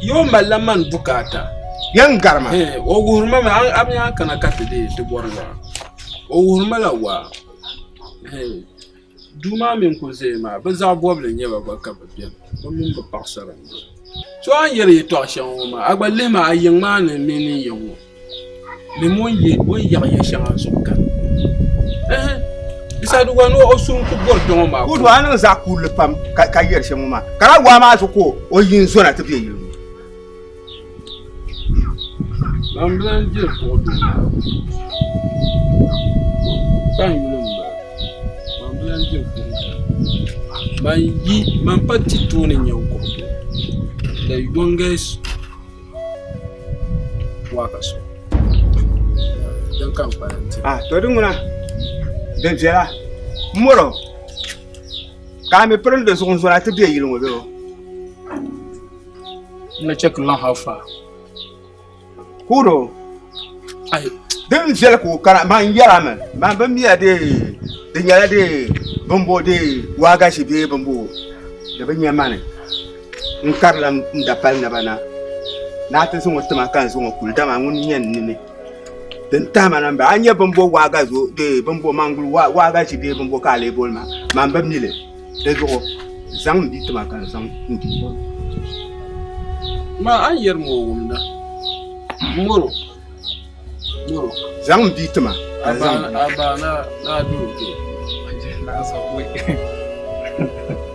yo o malila man bukaata. Ya n gari ma. Eh o wuhiri ma mi a mi a kana ka ti dee ti bɔri waa. O wuhiri ma la waa. Eh duu maa mini ku zaya maa bɛ zaɣ bɔbili n-nyɛ ba gba ka bɛ beni bɛ mini bɛ paɣisara n-nyɛ ba. So a ni yɛri yɛtɔɣ shɛŋa ŋɔ maa a gba lihi ma a yiŋ maa ni mini n yiŋ ŋɔ. Lihimi o ni yaɣi ya shɛŋa zuɣu kani. Ɛhɛn, di saha di wani o suhu n-ku bɔri kpe ŋɔ maa. Kudu a niŋ zaɣ kurili pam ka yɛri shɛm ŋɔ maa, ka di waa maa zuɣu ka o yi n-zona ti be yili ŋɔ. Man bi lan diri kuɣ doo maa. Pa n yuli m-bala. Man bi lan diri kuɣ doo. Man yi, man pa ti tooni n-nyɛ n kuɣ doo. The youngest waka so din ka n kpalim ti. Ah, to di ŋuna di viɛla mɔro ka a mi pirim di zuɣu n zɔra ti be yili ŋɔ bee? N na check long how far. Kuro din viɛli ka o kana man yɛra mi man bi miya de di nyɛla de bimbo de waagashe bee bimbo di bi nyɛ mani. N karila n dapali naba na ni a ti zaŋ o tima ka n zaŋ o kuli, dama ŋuni n-nyɛ n nini. Din tahi ma na m-bala, a ni nya bɛ ni bo waagazo bee bɛ ni bo manguli waagachi bee bɛ ni bo ka a lee boli ma, man bi mi li. Di zuɣu zaŋm m bia tima ka n zaŋ m bia kuli. Ma a ni yɛri ma o wumda. Moro, moro. Zaŋm m bia tima ka n zaŋ m bia. A ba na a duri o kpee.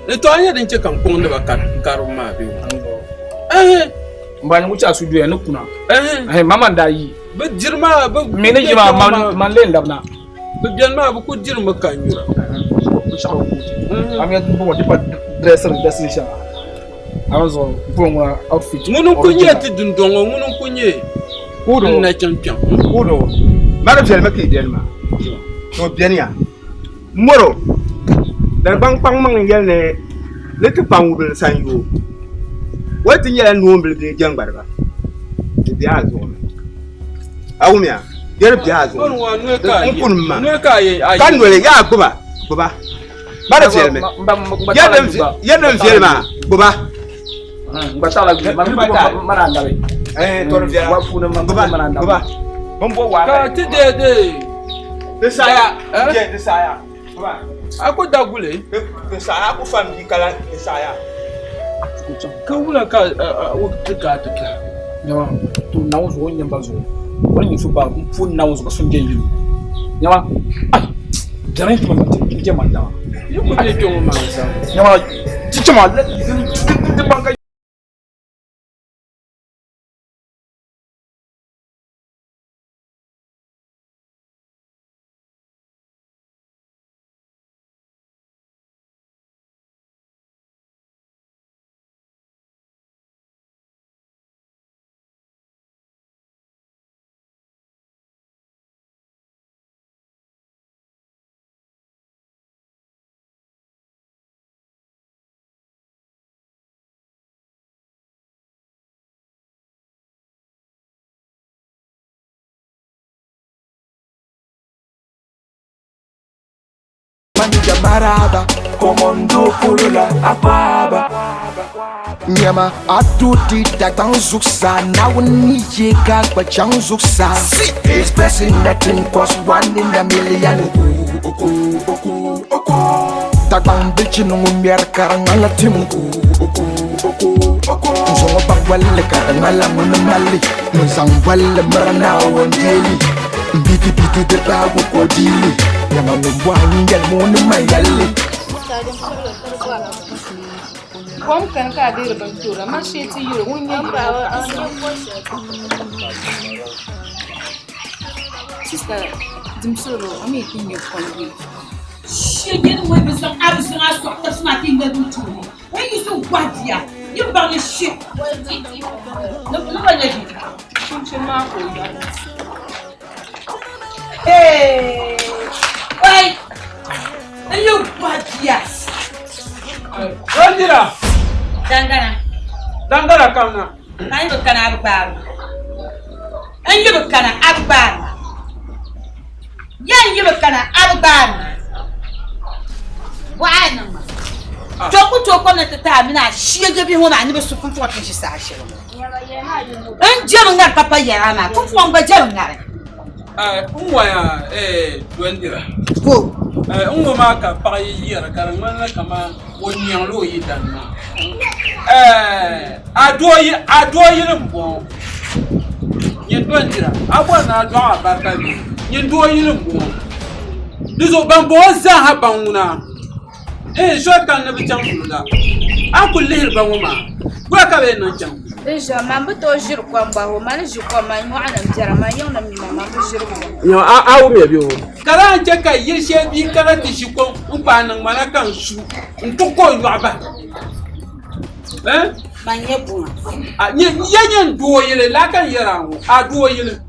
Di tɔɣa nyɛ din chɛ ka n kɔŋdi ba karibu maa bee? Ɛhɛn. N ba ni ku chɛ a suduya ni kuna. Ɛhɛn mama n daa yi. Bɛ diri maa bɛ Mi ni yi maa man lee labina. Bɛ beni maa bɛ ku dirimi ka nyura. A mi bɔŋɔ di pa dressing dressing shɛŋa. A mi zuɣu bɔŋɔ ŋuna outfit. Ŋuni n-ku nyɛ ti dundɔŋ ŋɔ ŋuni n-ku nyɛ n nachin kpiɔŋ. Kudo mali viɛlimi ka yi beni maa. To beniya. Moro Dagbaŋ kpaŋmaŋ n-yɛli ni ni ti kpaŋ wubili sanyoo. O ti nyɛla noonbili bee jɛŋgbariba, di be a zuɣu ni. A wumya? Bɛ di be a zuɣu ni. N kuni ma ka noli yaa gbuba, gbuba. Ba di viɛlimi. Ya din viɛli maa, gbuba. Gbuba, gbuba. Ka ti deei deei. Di saha, di saha. A ku da guli. Di saha a ku fa m bia ka lahi di saha. Ka wula ka o ti ka ti kpɛha? Nyama, to Naawuni zuɣu o ni nyɛ m ba zuɣu, o ni nyɛ so ba m puuni Naawuni zuɣu ka so n-je n yɛl o. Nyama, ai, biɛri n-ti ma n-je man dama. Yi ku be kpe ŋɔ maa zaa. Nyama, ti chama, di baŋ ka. Manja maraba, komondo polola akwaba. Nyama atuti Dagbaŋ zuɣusaa Naawuni ni ye ka gba chaŋ zuɣusaa. His blessing nothing cost one in a million. Dagbaŋ bilichini ŋun ŋmɛri ka di ŋmanila tim. N zaŋ o ba bolli ka di ŋmanila ŋun mali. Ŋun zaŋ bolli miri Naawuni deeli. M biti biti di baagu ka o deeli. Nyama ŋun bɔhi n yɛli ma o ni man yɛlli. Kom kani ka a deeri bin toora man shee ti yiri ŋun nyɛ yiri ŋɔ paɣa Sista dimsirili o mi ku nyɛ kom bee. Shee ni ŋɔ bi zaŋ a bi zaŋ a sɔɣi tabisi maa ti ŋmɛ duu tuuni o yi yiɣisi gɔhi bia yi bi baŋ ni shee ni ba nyɛ bia. Chinchini maa ka o yaɣi. Hey! Wai! N yi gɔhi bia. Dandira. Dangana. Dangana kam na. Ka n yi bi kana a bi gbaari ma. N yi bi kana a bi gbaari ma. Ya n yi bi kana a bi gbaari ma. Bɔɣa niŋ ma. To ku tooi kom na ti ti a mini a sheege bihi ŋɔ maa ni bi su pumpuɣa ti ʒi saha shɛli ŋɔ. N jɛmi ŋari ka pa yɛra maa pumpuɣa n gba jɛmi ŋari. N waya dondira. Ko. N ŋɔ maa ka paɣa yi yɛra ka di ŋmanila kaman o nyaŋla o yidana maa. A doo yili m-bɔŋɔ. Nyin dondira, a bɔri ni a dɔɣi a barika bee? Nyin doo yili m-bɔŋɔ. Di zuɣu bambɔŋɔ zaaha baŋ ŋuna. Eeh soli kani ni bɛ chaŋ polo la, a ni kuli lihiri ba ŋɔ maa, wula ka bɛ yɛn niŋ chaŋ? Di ʒiɛm, man bi tooi ʒiri kom bahi o, man ni ʒi kom man nyɔɣu ni m-biɛra, man yiŋ ni mi ma, man bi ʒiri kom. Nyɔ, a wumya bɛ o? Ka daa n-chɛ ka yili shɛli bia kana ti ʒi kom n-kpaai niŋ ma na ka n su n-tuɣi ka o nyɔɣu bahi. Eh? Man nyɛ buŋa. A nyɛ, ya nyɛ n doo yili, laa ka n yɛr a ŋɔ, a doo yili.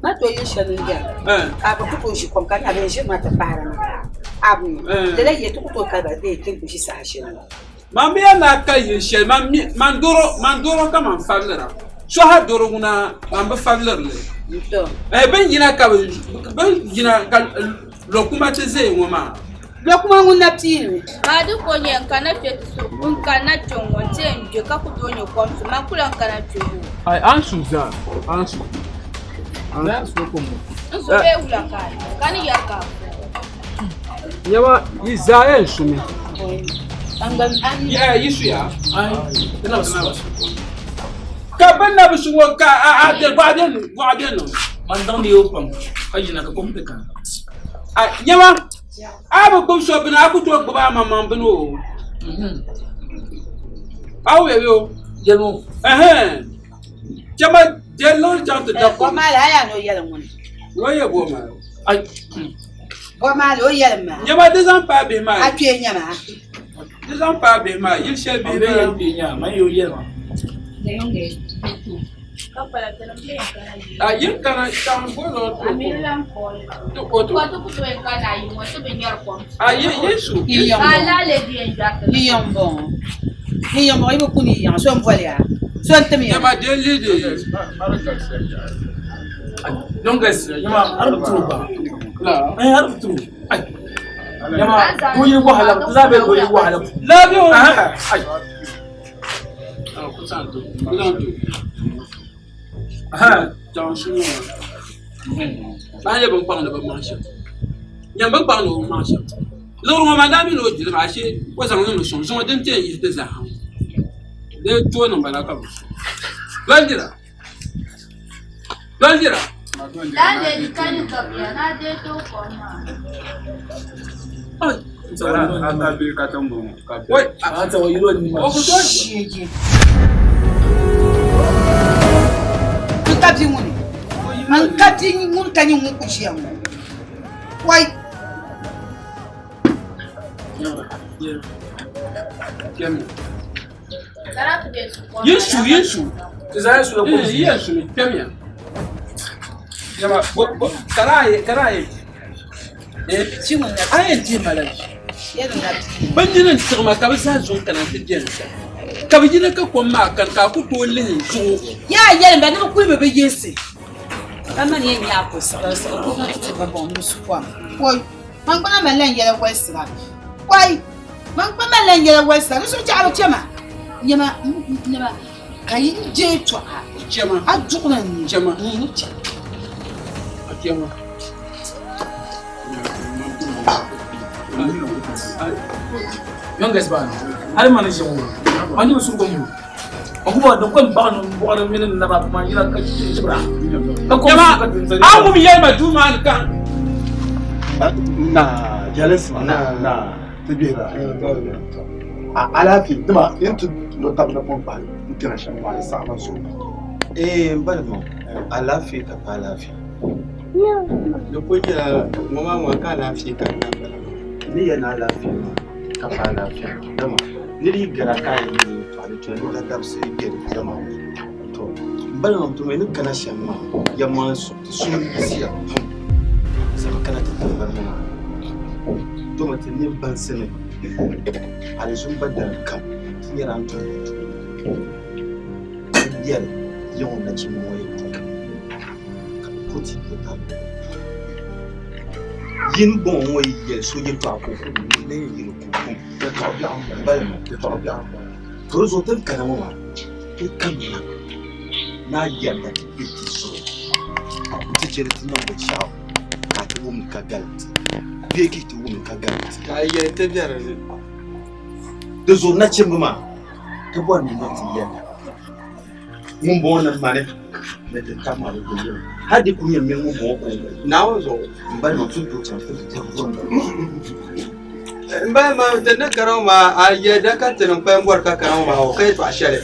Ma tooi yili shɛli n biɛni ka a bi ku tooi ʒi kom ka di nyɛla bin ʒiri maa ti paara maa a bi mi lala yɛ ti ku tooi kali ba bee ti ʒi saha shɛli ŋɔ. Man bi yɛn na kali yili shɛli man mi man doro man doro ka man fabilira so ha doro ŋuna man bi fabiliri li eh bin yina ka bi bin yina ka lokuma ti zaya ŋɔ maa. Lokuma ŋun na piini. Maa di ko nyɛ n kana kpe ti so n kanna kpe ŋ-ŋɔ nti yɛn gbe ka ku tooi nyɛ kom su man kula n kana kpe ŋɔ. Ai a ni su zaa a ni su. N su bee wula ka a niŋ ka ni yɛri ka a puhi. Nyama yi zaa yɛn sumi. Yi suya? Ka bɛ na bi su ŋɔ ka a gɔɣa bɛ niŋ. Man daŋdi o pam ka yina ka kom ti kana. Nyama A bi gbubi so bini, a ku tooi gbubi a maŋmaŋ bini o. A wuhi bɛ o. Yɛlimi ɛhɛn chɛma jɛlli chaŋ ti da kom. Bɔmaali a yaa ni o yɛli ŋuni. O yɛ bo maa. Ai. Bɔmaali o yɛli maa. Nyɛma di zaŋ paai bihi maa. A kpee nyɛma. Di zaŋ paai bihi maa yili shɛli bihi maa. Yɛli bihi nyɛma man yɛ o yɛli maa. A yili kana chaŋ bo zuɣu ti o to. A yi yi su. Yi yiŋ bɔŋɔ. Yi yiŋ bɔŋɔ yi bi kuni yi yiŋa so n boli ya so n tim ya. Nyɛma deli de. Youngest, nyɛma har bi turu ba. Eh har bi turu. Ai. Nyɛma ko yi wahala, za be ko yi wahala. Labi o. Ai. Paɣa nyɛ bin kpaŋdi bi maŋ shɛm nyɛ bin kpaŋdi o maŋ shɛm liɣiri ŋɔ maa daa mini o dili maa ashee o zaŋ niŋmi sɔŋ zuŋɔ din ti yɛn yihi ti zaa ha ŋɔ di tooi niŋ bala ka bi doli dira doli dira N ka bia ŋuni n ka bia ŋuni ka nyɛ ŋun ku ʒiya ŋɔ wai Yesu Yesu Yesu mi kpɛmiya karaye a yɛn dihi ma la bɛ nini n tiɣi ma ka bɛ zaa zo n kana ti beni sa ka bɛ yina ka kom maa kani ka a ku tooi lihi n zuɣu yaa yɛlim ba ni bɛ kuli bi bɛ yinsi ka mani yɛn nyɛ a ku siɣili siɣili ka o ti ba bɔŋ ni su kom koi man gba na mali lan yɛla walisira koi man gba mali lan yɛla walisira di zuɣu chɛ a bi chɛ ma nyɛma nyɛma ka yi n je tɔɣa chɛma a duɣuri n chɛma n chɛ a chɛma Youngest ba hali mani ʒi ŋɔ ma nyɛ su kom o ku ba din kom baɣa ni buɣari mini naba kuma yina ka chibira ka kom Jama a ŋum yɛli ma duu maa ni kan na jalinsi na na ti bihira a alaafee dima yin ti lo tabi na pun kpahi n kpɛna shɛm maa di saɣama zuɣu Eh, n bali ŋɔ alaafee ka pa alaafee Di kuli nyɛla ŋɔ maa ŋɔ ka alaafee ka n na bala maa. Ni yɛli ni alaafee maa ka pa alaafee dama nira yi gari a ka a yɛn yɛli yɛltɔɣa di toya ni la dabisi be di dama to m bala maa to ni kana shɛm maa yɛlimaŋli ti suhu yiɣisiya pam sabi kana ti tiŋgbani ŋɔ maa dama ti ni bansi ni alizumba dari kam ti nyɛla n tumdi tuuni n yɛli yiŋɔ nachimba ŋɔ yɛltɔɣa. Ka bɛ po ti yɛltɔɣa. Yi ni bɔŋɔ ŋɔ yi yɛli so yɛltɔɣa ka o ku wum ni yi di ku kum yɛltɔɣa biɛɣu m-bala maa yɛltɔɣa biɛɣu m-bala. To di zuɣu ti ni kana ŋɔ maa ti kamina ni a yɛrina ti kpe ti zuɣu nti chɛ ni ti niŋ binshɛɣu ka a ti wum li ka galim ti bee ka yi ti wum li ka galim ti. Ka a yɛli ti biɛri li. Di zuɣu nachimba maa ti bɔri ni ti yɛrina. Ŋun bɔŋɔ ni mani ni di tam maa di yɛli hali di kuli nyɛ mini ŋun bɔŋɔ kɔŋko Naawuni zuɣu n bali maa tun tooi chaŋ ti n bali maa ti ni kana ŋɔ maa a yɛda ka ti ni kpalim bɔri ka kana ŋɔ maa ka yɛltɔɣa shɛli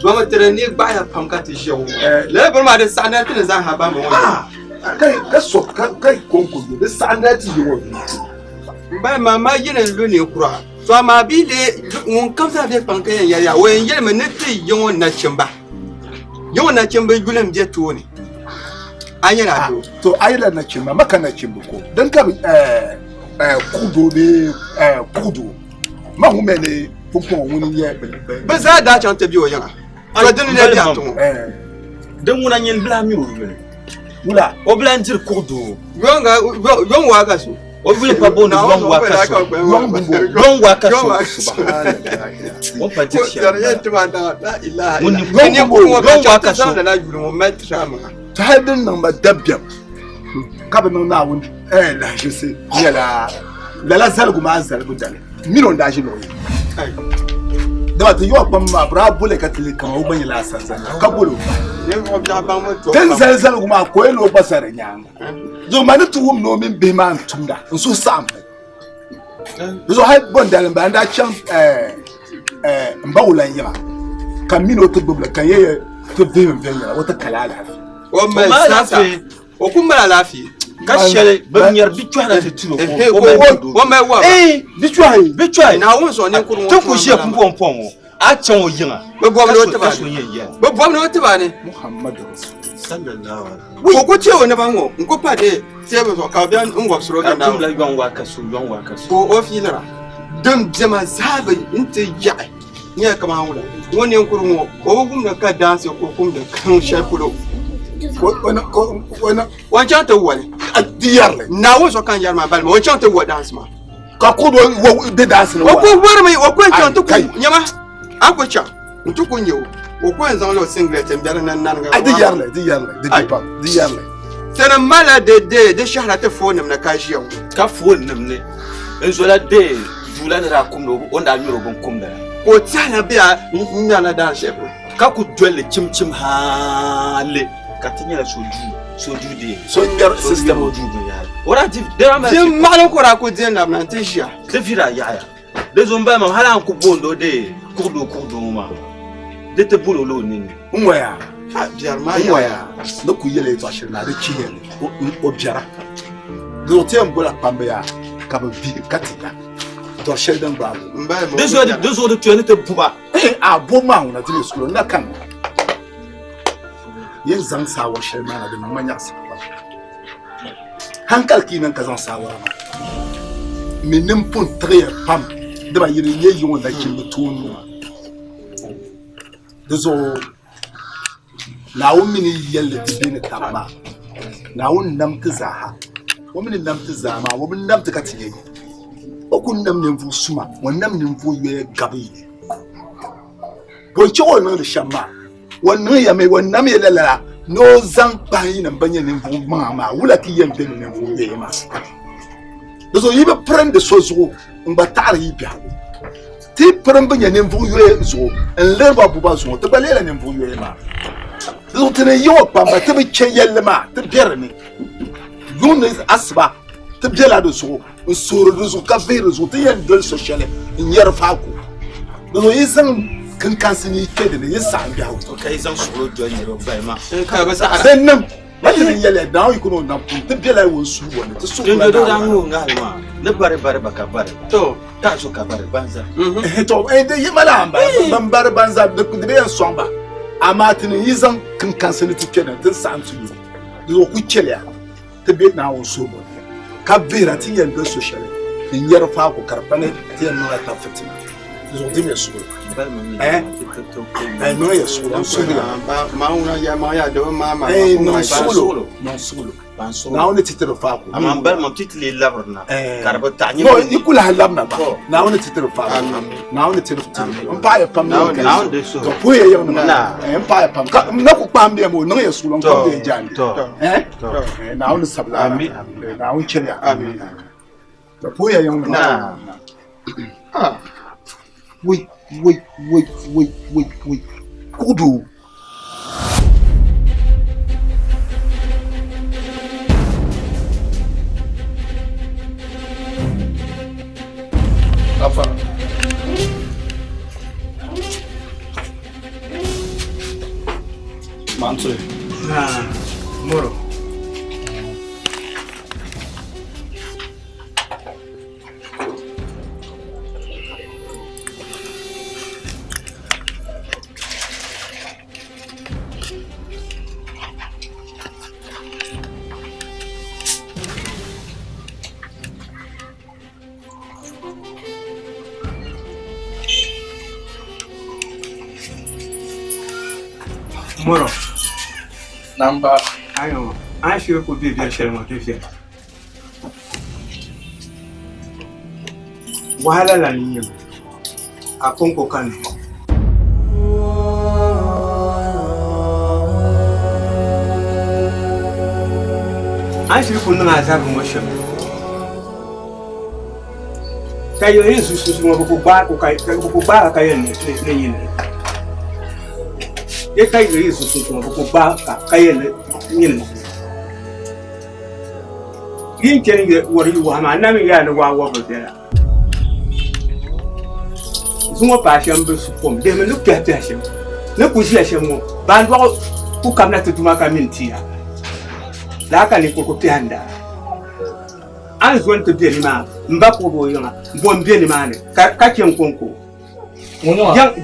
domi ti di ni gbaɣaya pam ka ti ʒiya ŋɔ lala bini maa di saɣa nali ti ni zaŋ ha ban bɔŋɔ kai ka so kai konko di saɣa nali ti yi ŋɔ n bali maa ma yini n lu ninkura To amaa bɛ yi lee ŋun kam zaa be kpaŋ ka yɛn yɛli ya, o yɛn yɛlimi ni ti yiŋ o nachimba. Yiŋ o nachimba yuli m-be tooni. A nyɛla a doo. To a yɛla nachimba, ma ka nachimba ko. Din ka bi kuɣudoo bee kuɣudoo. Ma ŋun mi ni pumpɔŋɔ ŋuni n-nyɛ Bɛ zaa daa chaŋ ti be o yiŋa. To dini lee be a ti ŋɔ? Din ŋuna nyini bila mi o yuli. Wula? O bila n-diri kuɣudoo. Yɔŋ waa ka so. O yuli pa booni Yɔŋ waa ka so. Yɔŋ waa ka so. O pa diri shɛli. Ŋun ni Yɔŋ waa ka so. To hali din niŋ ba dabiɛm ka bi niŋ Naawuni lahiʒibisi nyɛla lala zaligu maa zalibu dali mini o ni daa ʒi luɣ yini. Dama ti yɔɔ kpam maa bɛ daa boli ka ti li kaman o gba nyɛla asanzani ka boli o bahi. Ti ni zali zaligu maa ka o yɛli o gba za di nyaaŋa. Zuɣu maa ni ti wum ni o mini bihi maa n-tumda n suhu saɣim mi. Di zuɣu hali bɔndali m-bala n daa chaŋ m ba Wulan yiŋa Ka m mini o ti gbibili ka n yɛya ti vihim viɛnyɛla o ti kali alaafee. O mali sasa. O ku mali alaafee. Ka shɛli bɛ ŋmɛri bichɔhi na ti tiri o o mali wɔba. Ee bichɔhi. Bichɔhi. Naawuni zuɣu ninkuri ŋɔ. Ti ku ʒiya pumpɔŋ ŋɔ a chaŋ o yiŋa. Bɛ bɔbi ni o tiba ka so yɛn yɛli. Bɛ bɔbi ni o tiba ni. Muhammadu Rasulullah. Sallallahu alaihi. O ku teei o naba ŋɔ n ku pa de teebuli zuɣu ka bɛ n wɔbisiri o Ka gindi tumla yɔŋ waa ka so yɔŋ waa ka so. Ka o fiilira din bɛma zaa bi n ti yaɣi nyɛla kamani wula ŋɔ ninkuri ŋɔ o bi wumdi ka daansi ka o kumdi kaŋ shɛli polo o chaŋ ti wali di yɛrili Naawuni zuɣu ka n yɛri maa balima o chaŋ ti wa daansi maa ka ku di daansi ni o ku warimi o ku chaŋ ti ku nyɛma a ku chaŋ n ti ku nyɛ o o ku yɛn zaŋla o singlet n bɛri ni naniga di yɛrili di yɛrili di di pam di yɛrili tini mala de de di shɛhira ti foon nim ni ka ʒiya ŋɔ ka foon nim ni n zola de duu la ni daa kumdi o ni daa ŋmɛri o binkumda la ka o tɛhila bɛ a ŋmɛrila daan shɛli polo ka ku dolli chimchim haali ka ti nyɛla so duu so duu dee so ŋmɛri system o duu binyahari o daa di di daa mali Di maɣali ka o daa ku di labina n-ti ʒiya di viri a yaɣaya di zuɣu n bala maa hali a ni ku booni o dee kuɣudoo kuɣudoo ŋɔ maa di ti boli o la o nini n ŋɔya biɛri maa n ŋɔya ni ku yɛli yɛltɔɣa shɛli maa di chihiya ni o biɛra di zuɣu ti yɛn bola kpamba yaa ka bi vi ka ti ya dɔri shɛli din gbaai bo di zuɣu di tuya ni ti buba a bo maa ŋuna ti mi sukulo n na kan yɛn zaŋ saawari shɛli maa na di niŋ ma nyaɣasim pam hankali ka yi niŋ ka zaŋ saawara maa mi nim pun tiɣiya pam dima yi di nyɛ yiŋɔ nachimbi tooni maa di zuɣu Naawuni mi ni yɛlli ti bɛ ni tab maa Naawuni nam ti zaaha o mi ni nam ti zaa maa o bi nam ti ka ti nyɛ yi o ku nam ninvuɣu suma o nam ninvuɣu yoya gabi yi bɔn chɛ o niŋdi shɛm maa o niŋ ya mi o nam ya lala ni o zaŋ kpahi yi nim ba nyɛ ninvuɣu maŋa maa wula ti yɛn bɛ ni ninvuɣu yoya maa di zuɣu yi bi pirindi so zuɣu n gba taɣari yi biɛhigu Ti pirim bi nyɛ ninvuɣ yoya zuɣu n-liri ba buba zuɣu, ti gba leela ninvuɣ yoya maa. Di zuɣu ti ni yi ŋɔ kpamba ti bi chɛ yɛlli maa, ti be di ni. Yuŋ ni asiba ti bela di zuɣu n-suhiri di zuɣu ka vihiri di zuɣu ti yɛn doli so shɛli n-nyari faako. Di zuɣu yi zaŋ kinkansi ni yi kpe di ni yi saɣim biɛhigu. Ka yi zaŋ suɣilo doli niriba bali maa. Di niŋ. Ma ti ni yɛliya Naawuni yiko ni o nam pun ti bela wun suhu ni ti suhu la Naawuni. Ŋɔ ŋahili maa ni bari bari ba ka bari to ka zo ka bari banza. To di yi mali amba ban bari banza di bi yɛn sɔŋ ba amaa ti ni yi zaŋ kinkansi ni ti kpɛ na ti saɣim ti yuli di zuɣu ku chɛliya ti be Naawuni suhu ni ka vihira ti yɛn doli so shɛli din yɛri faako ka di pa ni ti yɛn niŋla tab fitina. Di zuɣu dim ya suɣulo. Eh? Eh, niŋ ya suɣulo. N suhuya. Eh, niŋ suɣulo. Niŋ suɣulo. Naawuni ti tiri faako. Amaa n bali mam ti ti lee labiri na. Ka di bi taɣi No, yi ku lahi labina gba. Naawuni ti tiri faako. Naawuni ti tiri. N paɣiya pam ni o Naawuni di suhu. To puhiya yiŋ nima. Eh, n paɣiya pam. Ka n na ku kpahim bɛ mo niŋ ya suɣulo n kpam bɛ jaandi. Eh? Eh, Naawuni sabila. Amin. Naawuni chɛliya. Amin. To puhiya yiŋ nima. Wai wai wai wai wai wai kuɣudoo. Afa. Mansuri. Ah, Moro. Moro. Namba. Ayo, an shiri ku be biɛri shɛli ŋɔ di viɛla. Wahala la n nyɛ a konko ka n duɣi. A ni shiri ku niŋ a zabiri ŋɔ shɛm ka yɛli yi zuɣususu ŋɔ bɛ ku gbaai a ka yɛli ni nyini bee ka yɛli yi zuɣususu ŋɔ bɛ ku gbaai a ka yɛli ni nyini. Yi ni chani wari yi wahu maa, n na mi yɛla ni waa wɔbiri biɛla. Zuŋɔ paai shɛm bi su kom, lihimi ni kpɛhi kpɛhi shɛm. Ni ku ʒiya shɛm ŋɔ, baandɔɣu ku kabina ti duma ka mini ti ya. Laa ka ninkurigu kpɛhi n-daa. A ni zo nti be nimaani, m ba kuɣ o yiŋa, bɔ m-be nimaani ka chɛ n kɔŋko?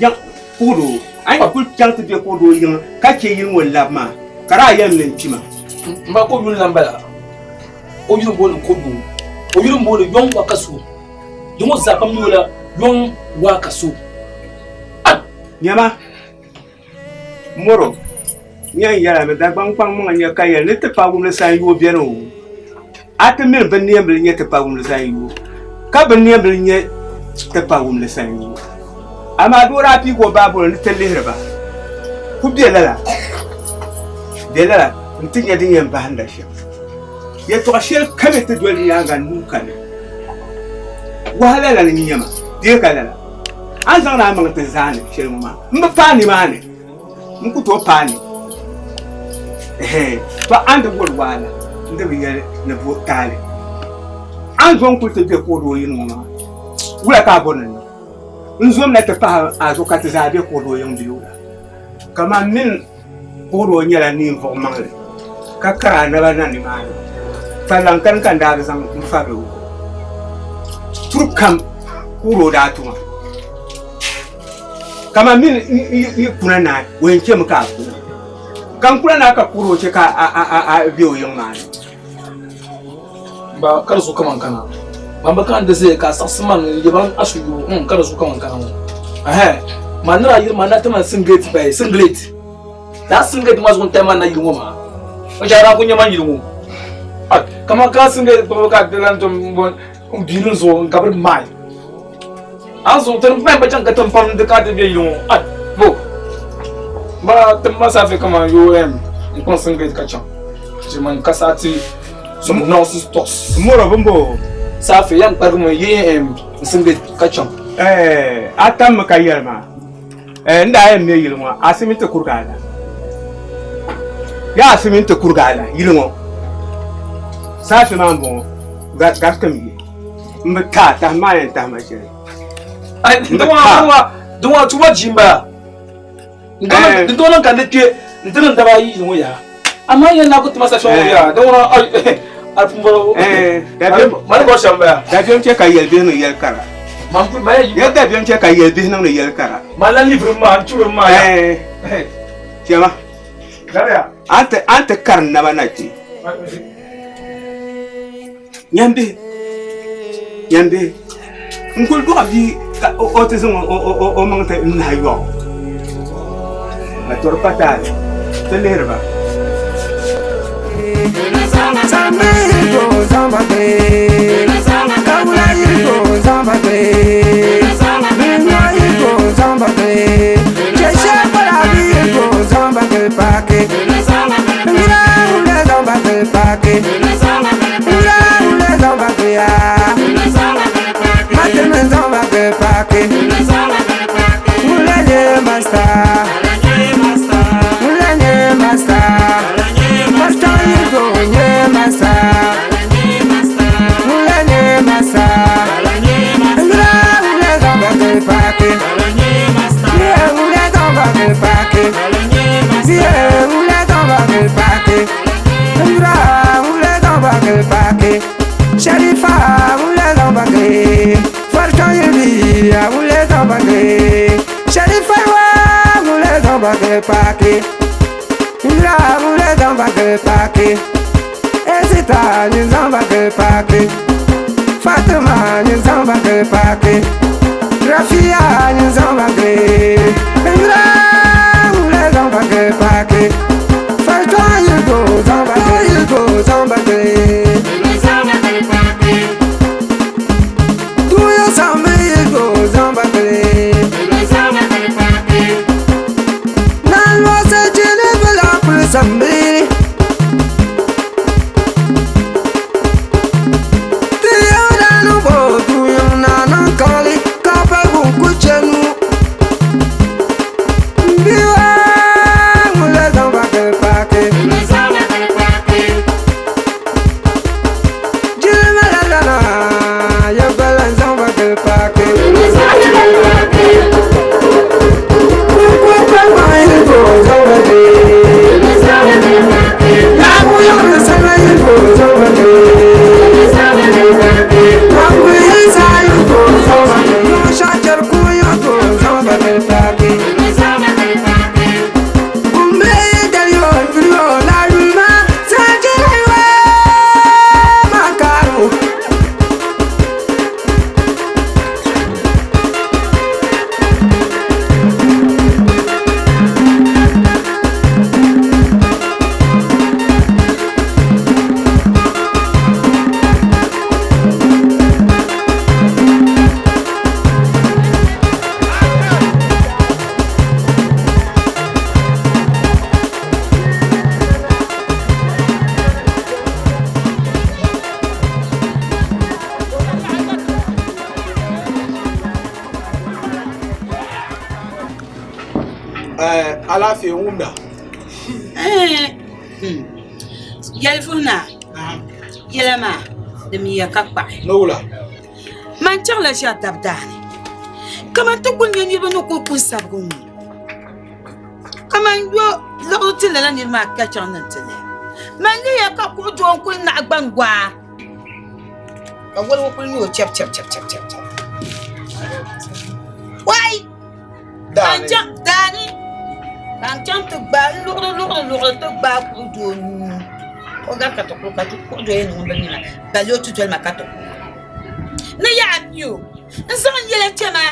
Jaŋ kuɣ o, a ni kul chaŋ ti be kuɣ o yiŋa ka chɛ yili ŋɔ n-labi maa, ka di a yɛlim ni n kpi maa. M ba ko yuli la m-bala, o yuli m-booni Kodu, o yuli m-booni Yɔŋ Wakaso. Di ŋɔ zaa pam mi o la Yɔŋ Wakaso. Nyama, Moro, nya n yɛla mi Dagbaŋ kpaŋmaŋa nya ka yɛli ni tipawumli sanyoo beni o. A ti mini binniɛmbili nyɛ tipawumli sanyoo, ka binniɛmbili nyɛ tipawumli sanyoo. Amaa doo daa piigi o Baabuli ni ti lihiri ba. Ku be lala, be lala nti nya din yɛn bahinda shɛm. Yɛtɔɣ shɛli kami ti doli di nyaaŋa nuu kani. Wahala lana n-nyɛ ma, bee ka lala? A ni zaŋdi a maŋ ti zaani shɛli ŋɔ maa, m bi paai nimaani, n ku tooi paai ni. Ɛhɛn, to a ni di boli wahala, n di bi yɛli ni bo taali. A ni zo n-kuli ti be kuɣ doo yini ŋɔ maa, wula ka a bɔri ni n niŋ? N zomina ti pahi a zuɣu ka ti zaa be kuɣ doo yiŋ bee wula? Kaman m mini kuɣ doo nyɛla ninvuɣ maŋli ka kari a naba na nimaani, falilaŋ kani ka n daa bi zaŋ n fabili o. Turi kam kuɣ doo daa tuma. Kaman m mini yi kuna naai, o yɛn chɛmi ka a kuna. Ka n kuna naai ka kuɣ doo chɛ ka a be o yiŋ maa ni. Ba ka di zuɣu kaman kana. Man bi kana n-ti ka a saɣisi ma n-yaba a suhuyubu n ka di zuɣu kaman kana ŋɔ. Ɛhɛn, man ni daa yiri ma n daa ti ma singlet bayi, singlet. Lala singlet maa zuɣu n-tahi ma na yili ŋɔ maa. O chɛ a daa kuli nya man yili ŋɔ. Ai, kaman ka singlet kpuɣibu ka di lan tom m-bo m biili n zuɣu n-gabiri mai. A ni zuɣu ti ni pahi ba chaŋ ka ti pam n-ti ka ti be yili ŋɔ. Ai, bo! Ba ti ma safi kaman yoo n kpaŋ singlet ka chaŋ. Ti man ka saati some nonsense talks. Moro bimbo. Safi yɛn kparigimi yi n singlet ka chaŋ. Eh, a tammi ka yɛli maa. Eh, n daa yɛn me yili ŋɔ, a siminti kuriga ala. Yaa a siminti kuriga ala yili ŋɔ. Safi maa m-bɔŋɔ, gariti mi. M bi taai, tahi maa yɛn tahi ma shɛli. N bi taai. Di ŋɔ tuba ji m-bala. N tooi niŋ ka n di kpe n ti niŋ daba ayi yili ŋɔ yaa. Amaa yɛn na ku ti ma safiya ŋɔ yaa. Di ŋɔ a pumpɔrɔ. Mali bɔri shɛm m-bala. Dabiɛm chɛ ka yɛlibihi niŋ yɛl kara. Yɛli dabiɛm chɛ ka yɛlibihi niŋdi yɛl kara. Man lan libiri maa, n churi maa yaa. Chɛma, a ni ti kari n naba na kpe. Nyambihi, nyambihi, n kuli dɔɣi bia ka o ti zaŋ o maŋ ti nahi yɔɣu ka tɔri pa taali ti lihiri ba. Alaafee n wumda. Yɛlivuhi naa, yɛla maa di miya ka kpaɣi. Ni wula? Man chaŋla ʒiɛri dabi daani kaman ti kuli nya niriba ni kuli kuni sabigu ŋɔ. Kaman yo liɣiri ti lala niri maa ka chaŋ ni nti lihi. Man lihiya ka kuɣu doo n-kuli naɣi gbani gɔa ka woligu kuli nyɛ o chɛb chɛb chɛb chɛb chɛb chɛb. Wai! Daani. Daani. Ka n chaŋ ti gbaai n luɣili luɣili luɣili ti gbaai kuɣu doo nuu o gari ka ti kuli ka ti kuɣu doo yɛn niŋ ŋun bi mi maa balli o ti doli ma ka ti kuli ni yaha mi o n zaŋ n yɛla chɛ ma.